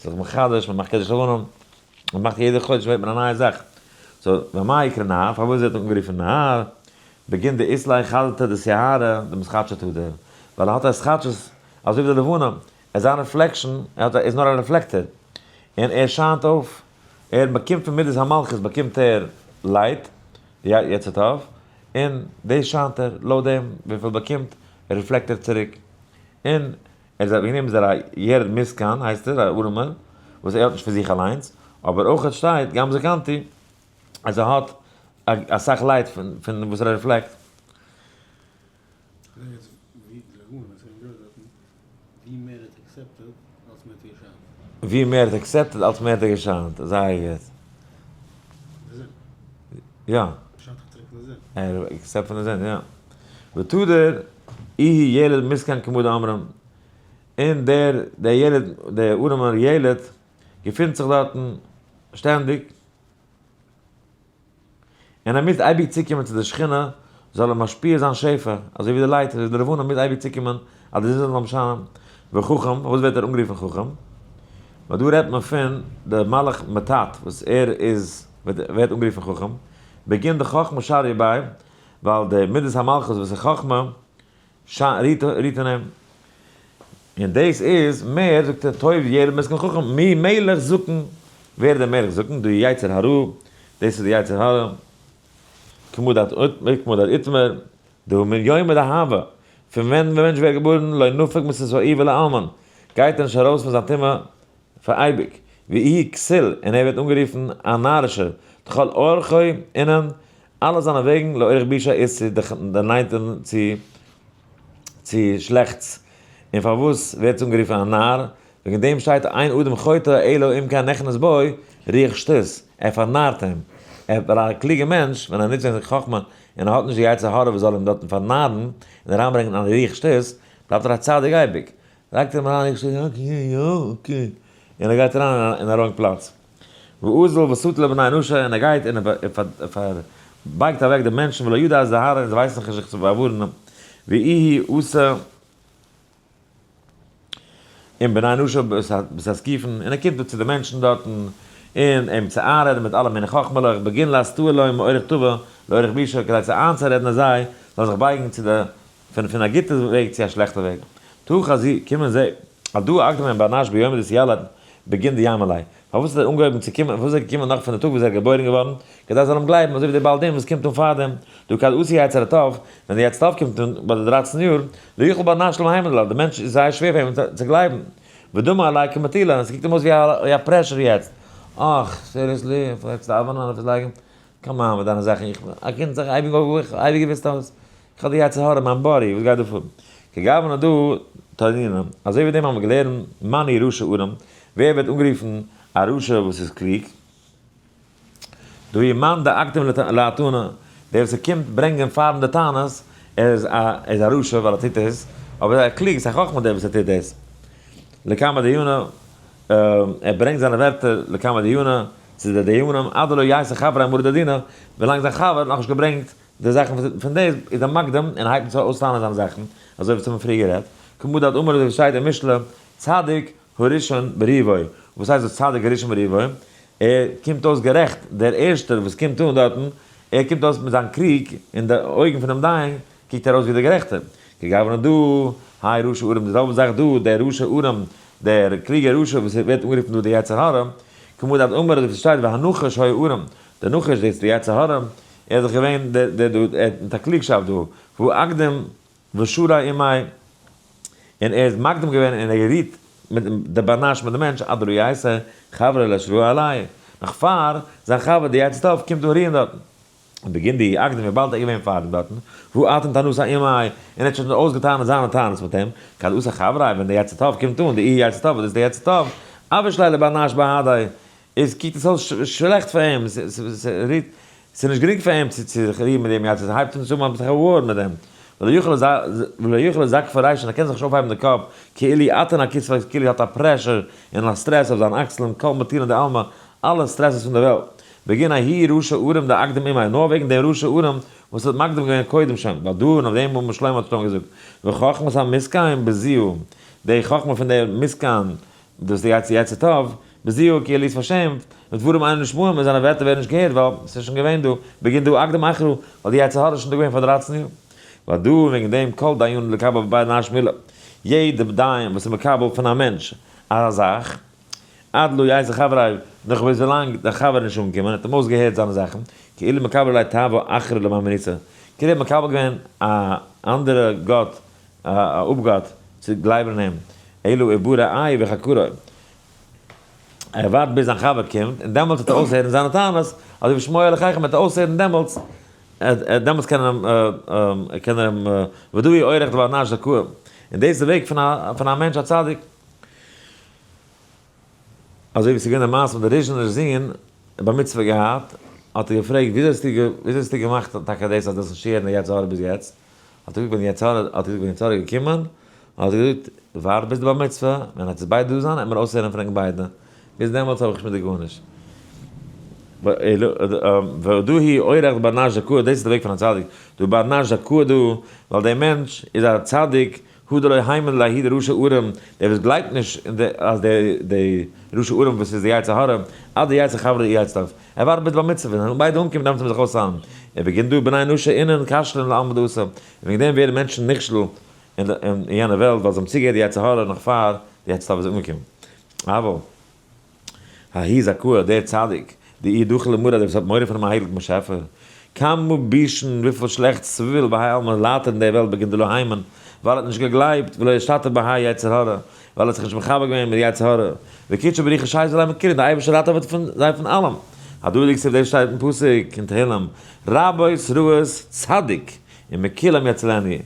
ס'איז זיך מחדש, מ'מאכט קידוש לבנה, מ'מאכט יעדע חודש ווערט מען א נייע זאך, so ומה יקרא נער, פארוואס ווערט אנגערופן נער? בגין דאית ליה חדתא דסיהרא דמתחדשא תדיר, ווייל ער האט א התחדשות אזוי ווי די לבנה, ער איז א reflection, ער האט איז נאר א reflector, און ער שיינט אויף, ער באקומט פון מידת המלכות באקומט ער light, די יצר טוב, און דאס שיינט ער, לויט דעם וויפיל ער באקומט, reflect ער צוריק, און ער איז וועגן דעם איז ער א ילד מסכן הייסט ער, א ארעמער, וואס ער האט נישט פון זיך אליינס, אבער אויך שטייט גם זקנתי, אז ער האט אסאך light פון וואס ער reflect. ווי מער האט accepted אלס מער האט ער געשיינט, זייער גוט. יא. ער accept פון די זון, יא. ותדיר איהו ילד מסכן כמה דאמרים, און דער דער ילד דער ארעמער ילד געפינט זיך דארטן שטענדיג. און ער מוז אייביג צוקומען צו די שכינה זאל אים משפיע זיין שפע, אזוי ווי די light, אזוי ווי די לבנה מוז אייביג צוקומען אז די זון זאל אים שיינען. וחכם, פארוואס ווערט ער אנגערופן חכם? ווייל דא רעדט מען פון די מלאך מט"ט וואס ער איז ווערט אנגערופן חכם, בגין דחכמה שריא ביה, ווייל די מידת המלכות וואס איז חכמה רוהט אין אים. און דאס איז מער, זאגט ער, טוב ילד מסכן חכם, מי מלך זקן, ווער איז דער מלך זקן? דא יצר הרע, דאס איז די יצר הרע, כמו דאת איתמר, דהא מן יומא דהוה, פון ווען דער מענטש ווערט געבארן, לא נפק מסתאבא לעלמין, גייט ער נישט ארויס פון זיין טומאה פאר אייביג, ואיהו כסיל, און ער ווערט אנגערופן א נארישער, דכל אורחוי אינון, אלע זיינע וועגן לאורח בישא איז צו דערנייטערן צו צו שלעכטס, און פארוואס ווערט עס אנגערופן א נאר? וועגן דעם שטייט אין אדם חוטא אלא אם כן נכנס בו רוח שטות, ער פארנארט אים, ער ווייל א קלוגער מענטש ווען ער נוצט זיין חכמה און ער האט נישט די יצר הרע וואס זאל אים דארטן פארנארן און אריינברענגען א רוח שטות, בלייבט ער א צדיק אייביג, לייגט אים אריין רוח שטות, okay יא okay, און ער גייט אריין אין א wrong פלאץ. ואזיל וסטי לבני נשא, און ער גייט און ער פארבייגט אוועק די מענטשן ולא ידע אזהרה, און זיי ווייסן זיך נישט זיך צו באווארענען, ואיהו אתא עם בני נשא בתסקיפין, און ער קומט דא צו די מענטשן דארטן, און אים צו איינרעדן מיט אלע מיני חכמה'לעך, בגין לאסתאה לון מאורח טבא לאורח בישא, כדי צו איינצורעדן אז זיי זאלן זיך בייגן צו די פון פון א גוטע וועג צו א שלעכטע וועג. תא חזי, קום און זע. על דא אקדמיה בר נש ביומא דאתיליד בגין דיאמין ליה. פארוואס האט ער אנגעהויבן צו קומען, פארוואס איז ער געקומען נאך פון די טאג וואס ער איז געבוירן געווארן, כדי זיי זאלן אים גלייבן, אזוי ווי דער בעל דין וואס קומט אן פארדעם, דהא כד אתי יצר הטוב, ווען דער יצר טוב קומט אן ביי די דרייצן יאר, לא יכיל בר נש למהימן עליה, דער מענטש איז זייער שווער פאר אים צו גלייבן. ודמי עליה כמטילא, און עס קוקט אים אויס ווי א pressure יעצט. אך, seriously, איך פלעג צו דאווענען און עפעס לייגן, come on מיט דיינע זאכן, איך בין א קינד זיך אייביג אויפגעוואכט, אייביג געוואוסט אז איך האב די יצר הרע אין מיין body, וואס גייט דא פאר? כגוונא דא תנינא, אזוי ווי דעם האבן מיר געלערנט, מאני רשע ארם, ווער ווערט אנגערופן א רשע וואס איז קלוג? דהוא מאן דאקדים לאתונא, דער וואס ער קומט ברענגען פארן די טענות, ער איז א איז א רשע ווייל ער טוט דאס, אבער ער איז קלוג, ס'איז א חכמה דער וואס ער טוט דאס. לקמא דיינא, ער ברענגט זיינע ווערטער לקמא דיינא, צו די דיינים, עד דלא ייתי חבריה אמרי דדינא, ווילאנג זיין חבר האט נאכנישט געברענגט די זאכן פון דאס, איז ער מקדים און הייבט אן אויסטענה'ן זיינע זאכן, אזוי ווי מ'האט פריער גערעדט, כמה דאת אמר אזוי ווי שטייט אין משלי, צדיק הראשון בריבו, וואס הייסט דאס צדיק הראשון בריבו? ער קומט אויס גערעכט, דער ערשטער וואס קומט אן דארטן, ער קומט אויס מיט זיין קריג, אין די אויגן פונעם דיין קוקט ער אויס ווי דער גערעכטער. כגוונא דא, האי רשע ערום, די זעלבע זאך דא, דער רשע ערום, דער קלוגער רשע וואס ווערט אנגערופן דא דער יצר הרע, כמו דאת אמר אזוי ווי ס'שטייט והנחש היה ערום, דער נחש דאס איז דער יצר הרע, ער איז דאך געווען דער דער דא, ער האט מיט א קלוגשאפט דא, והוא אקדים ושרה עמי, און ער איז מקדים געווען און ער גערוהט מיט די בר נש מיט די מענטש עד דלא ייתי חבריה לאשראה עליה, נאך פאר זיין חבר די יצר טוב קומט אן רוען דארטן. און בגין די אקדים וויבאלד ער איז געווען פאר אים דארטן, והוא אטען טענתא עמיה, און ער האט שוין אויסגעטענה'ט זיינע טענות מיט אים, כד אתא חבריה ווען די יצר טוב קומט אן, די אי יצר טוב וואס איז די יצר טוב, אבוש ליה לבר נש בהדיה, איז קוקט עס אויס שלעכט פאר אים, ס'איז נישט גרינג פאר אים צו זיך רירן מיט דעם יצר, ס'הייבט אן צו האבן אביסל א war מיט דעם, ולא יוכל לזקפא רישא, ער קען זיך נישט אויפהייבן די קאפ, כאילו אתין אכתפיה, כאילו האט א pressure און א סטרעס אויף זיין אקסלען, כל מטורין דעלמא, אלע סטרעסעס פון די וועלט, בגין ההוא רשע ערום דאקדים עמיה, נאר וועגן דעם רשע ערום וואס האט מקדים געווען קודם שוין, בהדא און אויף דעם אמר שלמה האט שלמה געזאגט, וחכמת המסכן בזויה, די חכמה פון דער מסכן, דאס די יצר טוב, בזויה כאילו איז פארשעמט, ודברים אינם נשמעים און זיינע ווערטער ווערן נישט געהערט ווייל ס'איז שוין געווען דא, בגין דאקדים אחרא, ווייל די יצר הרע איז שוין דא געווען פאר דרייצן יאר. בהדא און וועגן דעם כל דיין לקבל בר נש מילה, יעדע דיין וואס איז מקבל פון א מענטש א זאך, עד לא ייתי חבריה, נאך ביז ווילאנג דער חבר איז נישט אנגעקומען האט אים אויסגעהערט זיינע זאכן, כאילו מקבל עלי תאווה אחרא למהימנותא, כאילו ער האט מקבל געווען א אנדערע גאט, א אפגאט, צו גלייבן אין אים, אלא איברי איי וחקרו. ער ווארט ביז זיין חבר קומט, און דעמאלטס וועט ער אויסהערן זיינע טענות, אזוי ווי שמוע לחייכם וועט ער אויסהערן דעמאלטס, דעמאלטס קען ער אים, קען ער אים, ודאי אורח דבר נש זכאה, און דאס איז די וועג פון א מענטש א צדיק. אזוי ווי ס'איז געווען די מעשה מיט די ריזשינער זון, בר מצוה געהאט, האט ער געפרעגט וויאזוי האסטו וויאזוי האסטו געמאכט טאקע דאס אז דו האסט נישט צוגעהערט די יצר הרע ביז יעצט? האט ער געזאגט ווען די יצר הרע האט ער געזאגט ווען יצר הרע איז געקומען, האט ער געזאגט ווארט ביז די בר מצוה, ווען עטס ביידע דא זיין עט מען אויסהערן פון ענק ביידע, ביז דעמאלטס האב איך נישט מיט דיר גארנישט. והודאה אורח בר נש זכאה, דאס איז די וועג פון א צדיק, דא בר נש זכאה דא, ווייל דער מענטש איז א צדיק, הא דלא הימן לההוא דרשע ערום, דער וואס גלייבט נישט אין די אז די די רשע ערום וואס איז די יצר הרע, עד דיצא חברא דאיצט אויף, ער ווארט ביז בר מצוה, ווען ביידע אנקומען דארף מען זיך אויסהיילן, ובגין דא בני נשא אינון כשלין לעלמא דאתי, און וועגן דעם ווערן מענטשן נכשל אין יענע וועלט ווייל זיי האבן צוגעהערט די יצר הרע נאך פאר די יצר טוב איז אנגעקומען. אבל. ההוא זכאה, דער צדיק, דאיהו דחיל למריה, דער וואס האט מורא פונעם הייליגן באשעפער, כמה בישין, וויפיל שלעכטס סביל בהאי עלמא ליידט ער אין דער וועלט בגין דלא הימן, ווייל ער האט נישט געגלייבט, ולא אשתתף בהאי יצר הרע, ווייל ער האט זיך נישט מחבר געווען מיט יצר הרע, וקודשא בריך הוא שייז עלי מכולא, דער אייבערשטער ראטעוועט פון זיי פון אלעם. הדא הוא דכתיב דאס שטייט אין פסוק אין תהלים, רבות רעות צדיק, ומכולם יצילני.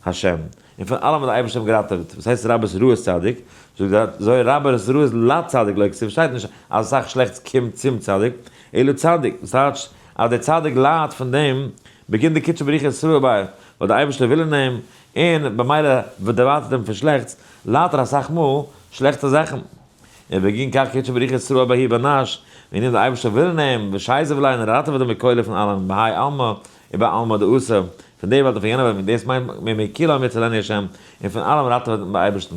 השם, און פון אלעם האט דער אייבערשטער אים געראטעוועט, וואס הייסט רבות רעות צדיק? זאגט דער זוהר רבות רעות לצדיק לא כתיב, שטייט נישט אז אסאך שלעכטס קומט צום צדיק, אלא צדיק, דאס טייטשט אז דער צדיק ליידט פון דעם, בגין דקודשא בריך הוא אתרעי ביה, ווייל דער אייבערשטער וויל אין אים, און במילא דערווייטערט אים פון שלעכטס, ליידט ער אסאך מאל שלעכטע זאכן. און בגין כך קודשא בריך הוא אתרעי בההוא בר נש, וועגן דעם דער אייבערשטער וויל אין אים, ושייזיב ליה און ער ראטעוועט אים מכולא פון אלעם, בהאי עלמא ובעלמא דאתי, פון די וועלט און פון יענע וועלט, און דאס מיינט ומכולם יצילני השם, און פון אלעם ראטעוועט אים דער אייבערשטן,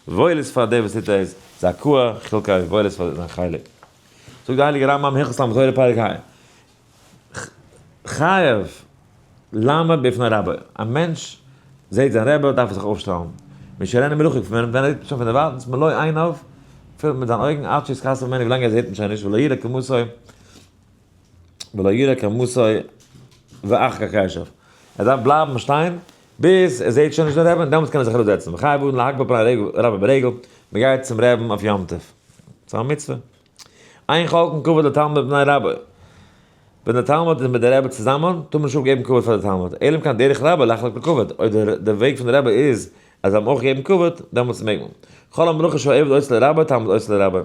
וואויל איז פאר דער וואס טוט דאס, זכאה חולקיה, וואויל איז פאר זיין חלק. זאגט דער הייליגער רמב ם הלכות תלמוד תורה פרק ה, חייב לעמוד בפני רבו, א מענטש זעט זיין רבי דארף ער זיך אויפשטעלן, משיראנו מרחוק, פון ווען ער זעט שוין פון דערווייטנס, מלא עיניו, פילט מיט זיין אויגן, עד שיתכסה ממנו, ווילאנג ער זעט אים שוין נישט, ולא יראה כמותו, ולא יראה כמותו ואחר כך ישב. ער דארף בלייבן שטיין ביז ער זעט שוין נישט דעם רבי'ן, דעמאלטס קען ער זיך אראפזעצן. וחייב אדם להקביל פני רבו ברגל, מען גייט צום רבי'ן אויף יום טוב. ס'איז א מצוה. אין חולקין כבוד לתלמיד בפני רבו. ווען דער תלמיד איז מיט דער רבי צוזאמען, טאר מען נישט אפגעבן כבוד פאר דער תלמיד. אלא אם כן דרך רבו לחלוק לו כבוד, אויב דער וועג פון דער רבי איז אז זיי האבן אויך געגעבן כבוד, דעמאלטס מעג מען. כל המלאכה שהעבד עושה לרבו, תלמיד עושה לרבו.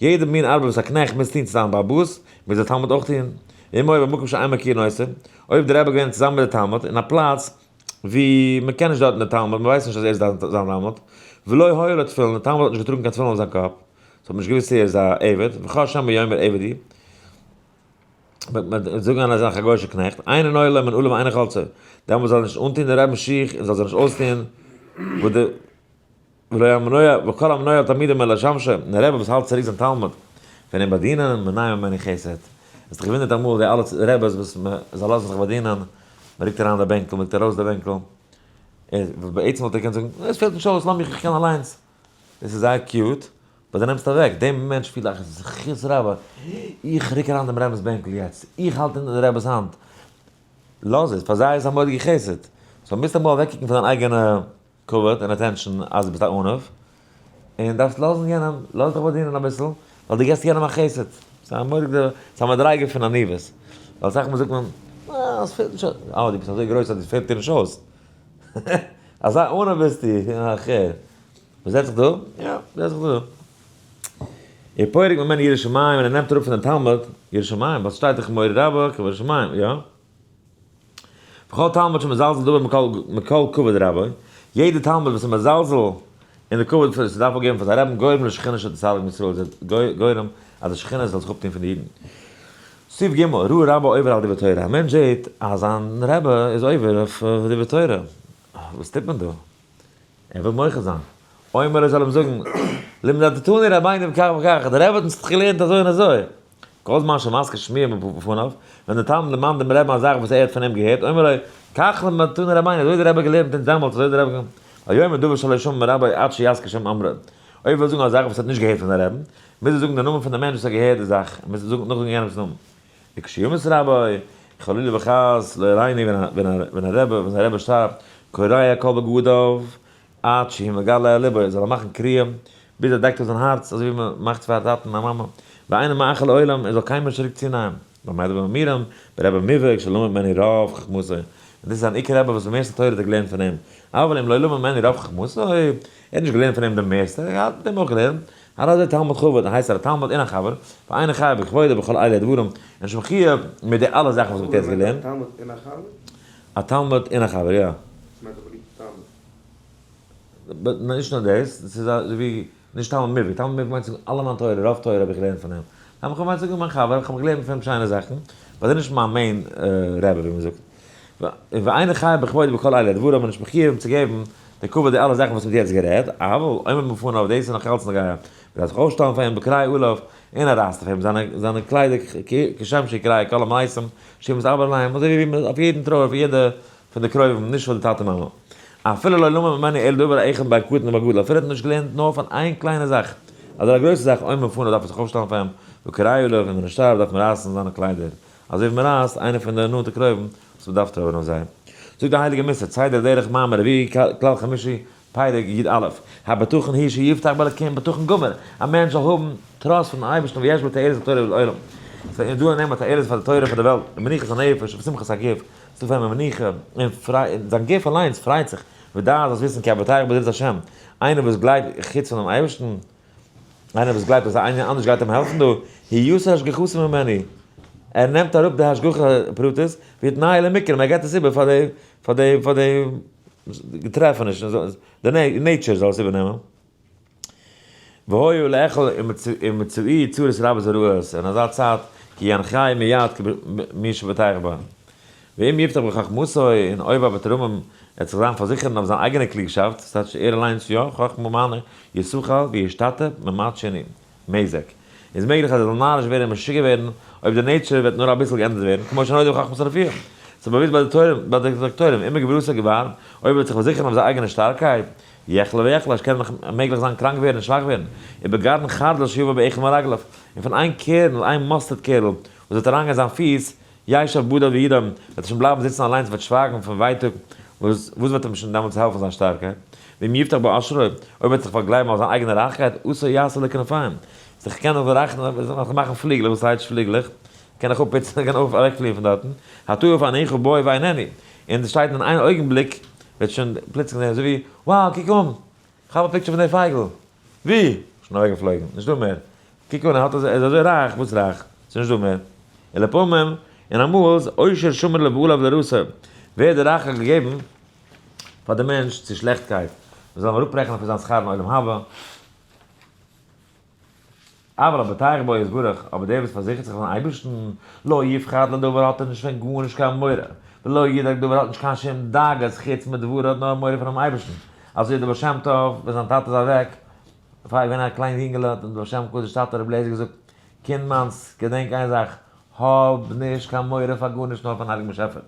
יעדע מין ארבעט וואס א קנעכט מוז טון צו זיין בעל הבית, מוז דער תלמיד אויך טון. ואם היה במקום שאין מכירין אותו, אויב דער רבי איז געווען צוזאמען מיט דער תלמיד אין א פלאץ וואו מען קען נישט דארטן דער תלמיד, מען ווייסט נישט אז ער איז זיין תלמיד, ולא היה לו תפילין, דער תלמיד האט נישט געטראגן קיין תפילין אויף זיין קאפ, ס'האט מען נישט געוואוסט צו ער איז א עבד, וחש שמא יאמר עבד הוא, וועט מען זאגן אז ער איז א גוי'אישער קנעכט, אינו נועל לו מנעלים ואינו חולצו, דעמאלט זאל ער נישט אנטון די רבינ'ס שיך און זאל זיי נישט אויסטון, וואס די ולא המנוע וכל המנוע תלמידו מלשמשו, און דער רבי וואס האלט צוריק זיין תלמיד. פון אים באדינען, מונע ממנו חסד. האסט דיך געוואונדערט אמאל די אלע רעבעס וואס זיי לאזן זיך באדינען, מען רוקט אריין די בענקל, מען רוקט ארויס די בענקל, בעצם וואלט ער געקענט זאגן, עס פעלט נישט אויס, לאז מיך איך קען אליינס. דאס איז זייער cute, but דו נעמסט אוועק, דעם מענטש פילט א זכות רבה, איך רוק אריין דעם רבינ'ס בענקל יעצט, איך האלט אונטער די רבינ'ס האנט, לאז עס, פאר זיי איז א מורא'דיגע חסד, so מוזט אמאל אוועקקוקן פון דיין אייגענע כבוד און attention אז דו ביסט א עניו, און דארפסט לאזן יענעם, לאז דיך באדינען אביסל, ווייל דו געבסט יענעם א חסד, ס'איז א מורא'דיגע, ס'איז א מדריגה פון עניוות, ווייל אסאך מאל זאגט מען, אה, עס פעלט נישט אויס, אה, דו ביסט אזוי גרויס אז דיר פעלט דיר נישט אויס, אזא עניו ביסטו, אה, כ'הער. וואס זעט זיך דא? יא, זעט זיך דא. ער פורק ממנו יראת שמים און ער נעמט אראפ פון דעם תלמיד יראת שמים, ווייל ס'שטייט דאך מורי רבה כבוד שמים, יא? וכל תלמיד שמזלזל דבר מכל כבוד רבו, יעדער תלמיד וואס איז מזלזל אין די כבוד וואס ס'דארף אפגעבן פאר זיין רבין, גורם לשכינה שתסתלק מישראל, איז ער גורם אז די שכינה זאל זיך אפטון פון די אידן. סעיף ג', ראה רבו עובר על דברי תורה, א מענטש זעט אז זיין רבי איז עובר אויף דברי תורה, וואס טוט מען דא? ער וויל מוחה זיין. אומר ער זאל אים זאגן, לימדתנו רבינו כך וכך, דער רבי האט אונז דאך געלערנט אזוי און אזוי. כל זמן שמזכיר שמועה בפניו, ווען דער תלמיד דערמאנט דעם רבי'ן א זאך וואס ער האט פון אים געהערט, אומר לו, כך למדתנו רבינו, אזוי האט דער רבי געלערנט אונז דעמאלטס, אזוי האט דער רבי געלערנט. ויאמר דבר שלא שמע מרבו עד שיזכיר שם אמרו. אויב ער וויל זאגן א זאך וואס ער האט נישט געהערט פון זיין רבי'ן, מוז ער זאגן דעם נאמען פון דעם מענטש וואס האט געהערט די זאך, ער מוז נאכזאגן יענעמ'ס נאמען. וכשימות רבו, חלילה וחס, לא עלינו, ווען א רבי, ווען זיין רבי שטארבט, קורע כל בגדיו, עד שהוא מגלה על לבו, זאל ער מאכן קריעה, ביז ער דעקט אויף זיין הארץ, אזוי ווי מען מאכט פאר א טאטן און א מאמע, ואינו מאחר לעולם, ער זאל קיינמאל נישט צוריק צונייען. במה דברים אמורים, ברבי מובהק שלמד ממנו רוב חכמתו, און דאס איז זיין עיקר רבי וואס די מערסטע תורה האט ער געלערנט פון אים, אבל אם לא למד ממנו רוב חכמתו, ער האט נישט געלערנט פון אים די מערסטע, ער האט מיט אים אויך געלערנט, הרי זה תלמיד חבר, הייסט ער א תלמיד און א חבר, ואינו חייב בכבודו בכל אלה הדברים, און נישט מחויב מיט די אלע זאכן וואס מ'האט יעצט געלערנט. א תלמיד און א חבר? א תלמיד און א חבר, יא. וואס מיינט א באליבטע תלמיד? נישט נאר דאס, דאס איז אזוי ווי, נישט תלמיד מובהק, תלמיד מובהק מיינט צו זאגן אלע מיין תורה, רוב תורה האב איך געלערנט פון אים. תלמיד חבר מיינט צו זאגן מיין חבר, איך האב געלערנט פון אים שיינע זאכן, but ער איז נישט מיין main רבי ווי מ'זאגט. ואינו חייב בכבודו בכל אלה הדברים, מ'איז נישט מחויב אים צו געבן די כבוד די אלע זאכן וואס מ'האט יעצט גערעדט, אבל אומר בפניו דאס איז נאך אלץ נוגע, מ'דארף זיך אויפשטעלן פאר אים וקורע עליו, און ער רייסט אויף אים זיינע זיינע קליידער כשם שקורע כל המתים שמתאבל עליהם, אזוי ווי אויף יעדן טרויער פון יעדע פון די קרובים, נישט פאר די טאטע מאמע. אפילו לא למד ממנו אלא דבר אחד בקטן ובגדול, אפילו האט ער נישט געלערנט נאר פון איין קליינע זאך, אדער א גרויסע זאך, אומר בפניו דארף ער זיך אויפשטעלן פאר אים, וקורע עליו, און ווען ער שטארבט דארף מען רייסן זיינע קליידער. אזוי ווי מען רייסט איינער פון די נאנטע קרובים וואס מען דארף טרויערן אויף זיי. זאגט די הייליגע מוסר, סדר דרך מאמר רביעי כלל חמישי פרק י א, הבטחון הוא שיבטח באלקים בטחון גמור, א מענטש זאל האבן trust פונעם אייבערשטן ויש בו תועלת לתורה ולעולם, ס'איז דא אין אים א תועלת פאר די תורה און פאר די וועלט, ומנוחת הנפש ושמחת הגוף, ס'איז דא פאר אים א מנוחה און פרייד, זיין גוף אליינס פרייט זיך, ודע זאלסט וויסן כי הבוטח בעזרת השם, איינער וואס גלייבט חוץ פונעם אייבערשטן, איינער וואס גלייבט אז איינער אנדערש גייט אים העלפן דא, הוא יסיר השגחתו ממנו, ער נעמט אראפ די השגחה פרטית, ויתנהו למקרים, ער געבט עס איבער פאר די, פאר די, פאר די געטרעפענישן, די nature זאל עס איבערנעמען. והיה לאכול ומצאי צרות רבות ורעות, אין אזא צייט, כי ינחי מיד כמי שבטח בה. ואם יבטח בחכמתו, און אויב אבער תרומם ער וועט זיך זיין פארזיכערן אויף זיין אייגענע קלוגשאפט, ס'טייטש ער אליינס יא, חכמה מיינע, ישכל וישתטה ממעט שני, מזג. איז מעגליך אז ער זאל נאריש ווערן און משוגע ווערן אויב די nature וועט נאר אביסל געענדערט ווערן, כמו שנודע בחכמת הרפואה. ס'איז באוואוסט ביי די תורים, ביי די דאקטוירים, אם בגבורתו גבר, אויב ער וועט זיך פארזיכערן אויף זיין אייגענע שטארקייט, יחלה ויחלש, קען נאך מעגליך זיין קראנק ווערן און שוואך ווערן, ובגרעין חרדל שיבא באחד מרגליו, און פון איין קערל, איין mustard קערל, וואס וועט אריינגיין אין זיין פיס, ישב בדד וידום, וועט ער שוין בלייבן זיצן אליינס וועט שווייגן פון ווייטאג, וואס וואס וועט אים שוין דעמאלטס העלפן זיין שטארקייט? ואם יבטח בעושרו, אויב וועט זיך פארגלייבן אויף זיין אייגענע רייכקייט, עשוי יעשה לו כנפיים, זיך קען איך רייך מאכן פליגלעך, וואס הייסט פליגלעך? קען איך אפפוצן, קען אויף אוועקפליען פון דארטן, התעיף עיניך בו ואיננו, און עס שטייט אין איין אויגנבליק וועט שוין פלוצלינג זען אזוי ווי, wow קוק אן, כאפ א picture פון די פייגל, ווי? שוין אוועקגעפלויגן, נישט דא מער. קוק אן, ער האט אזוי, ער איז אזוי רייך, וואס רייך? ס'איז נישט דא מער. ולפעמים, און אמאל איז עושר שמור לבעליו לרעתו, ווערט די רייכקייט געגעבן פאר די מענטש צו שלעכטקייט, מען זאל אים אראפרעכענען פון זיין שכר אין עולם הבא. אבל הבוטח בו יתברך, אבער דער וואס פארזיכערט זיך אויפן אייבערשטן, לא יפחד לדבר האט ער נישט פון גארנישט קיין מורא, ולא ידאג דבר האט נישט קיין שום דאגות חוץ מדברו האט נאר מורא פונעם אייבערשטן, אזוי האט דער בעל שם טוב ווען זיין טאטע איז אוועק, פאר ער איז געווען א קליין יונגעלע האט אים דער בעל שם הקדוש טאטע רבי אליעזר געזאגט, קינד מיינס, געדענק איין זאך, האב נישט קיין מורא פאר גארנישט נאר פארן הייליגן באשעפער.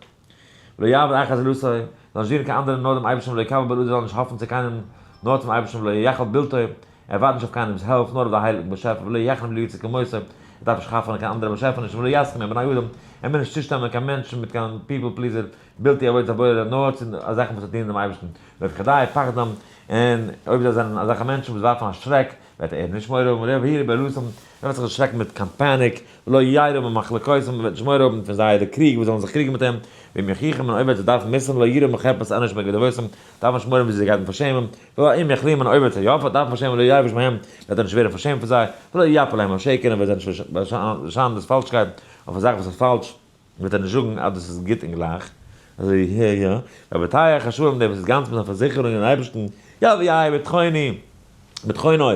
ולא יעבוד אחר זולתו, זאל נישט דינען קיין אנדערן נאר דעם אייבערשטן ולא יקבל בלעדו זאל נישט האפן צו קיינעם נאר צום אייבערשטן ולא ייחל בלתו, ער ווארט נישט אויף קיינעמס העלף נאר אויף די הייליגן באשעפער ולא יחנם ליצר כמותו, ער דארף נישט חנפ'ענען קיין אנדערע באשעפענישן ולא יסכים עם בני אדם, ער מוז נישט צושטעמען מיט קיין מענטשן מיט קיין people pleaser, בלתי עבודת הבורא נאר צו זאכן וואס דינען דעם אייבערשטן, ולא יפחדי פחדם, און אויב זיי זענען אזעלכע מענטשן וואס ווארפן א שרעק, וועט ער נישט מורא האבן, ולא יבהילו בהלתם, ער וועט זיך נישט שרעקן מיט קיין panic, ולא יירא ממחלוקותם, ער וועט נישט מורא האבן פון זייערע קריג וואס זאלן זיך קריגן מיט אים, ואם יוכיחום, און אויב וועט זיי דארפן מוסר'ן, לא יירא מחרפת אנוש מגדבותם, דארף נישט מורא האבן ווי זיי גייט אים פארשעמען, ואם יכלימון, און אויב וועט ער יא דארפן פארשעמען, לא יבוש מהם, וועט ער נישט ווערן פארשעמט פון זיי, ולא יפל להם השקר, און וועט זיי נישט באשיינען דאס פאלשקייט אויף א זאך וואס איז פאלש. וועט ער נישט זאגן אז דאס איז גוט און גלייך, אזוי ווי יא יא, והבוטח השלם דער וואס איז גאנץ מיט זיין פארזיכערונג אין אייבערשטן, יא ווי בטחוני, בטחונו,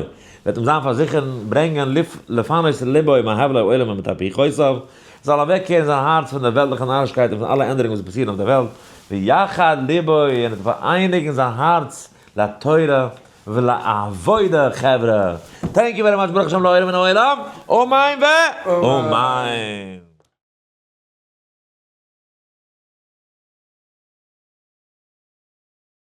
וועט אים זיין פארזיכערן, ברענגען לפנות לבו מהבלי העולם ומתהפוכותיו, זאל אוועקקערן זיין הארץ פון דער וועלטליכע נארישקייט און פון אלע ענדערונגען וואס פאסירן אויף דער וועלט, ויחד לבו, און וועט פאראייניגן זיין הארץ לתורה ולעבודה, חברה, thank you very much, ברוך השם לעולם מן העולם, אמן ואמן.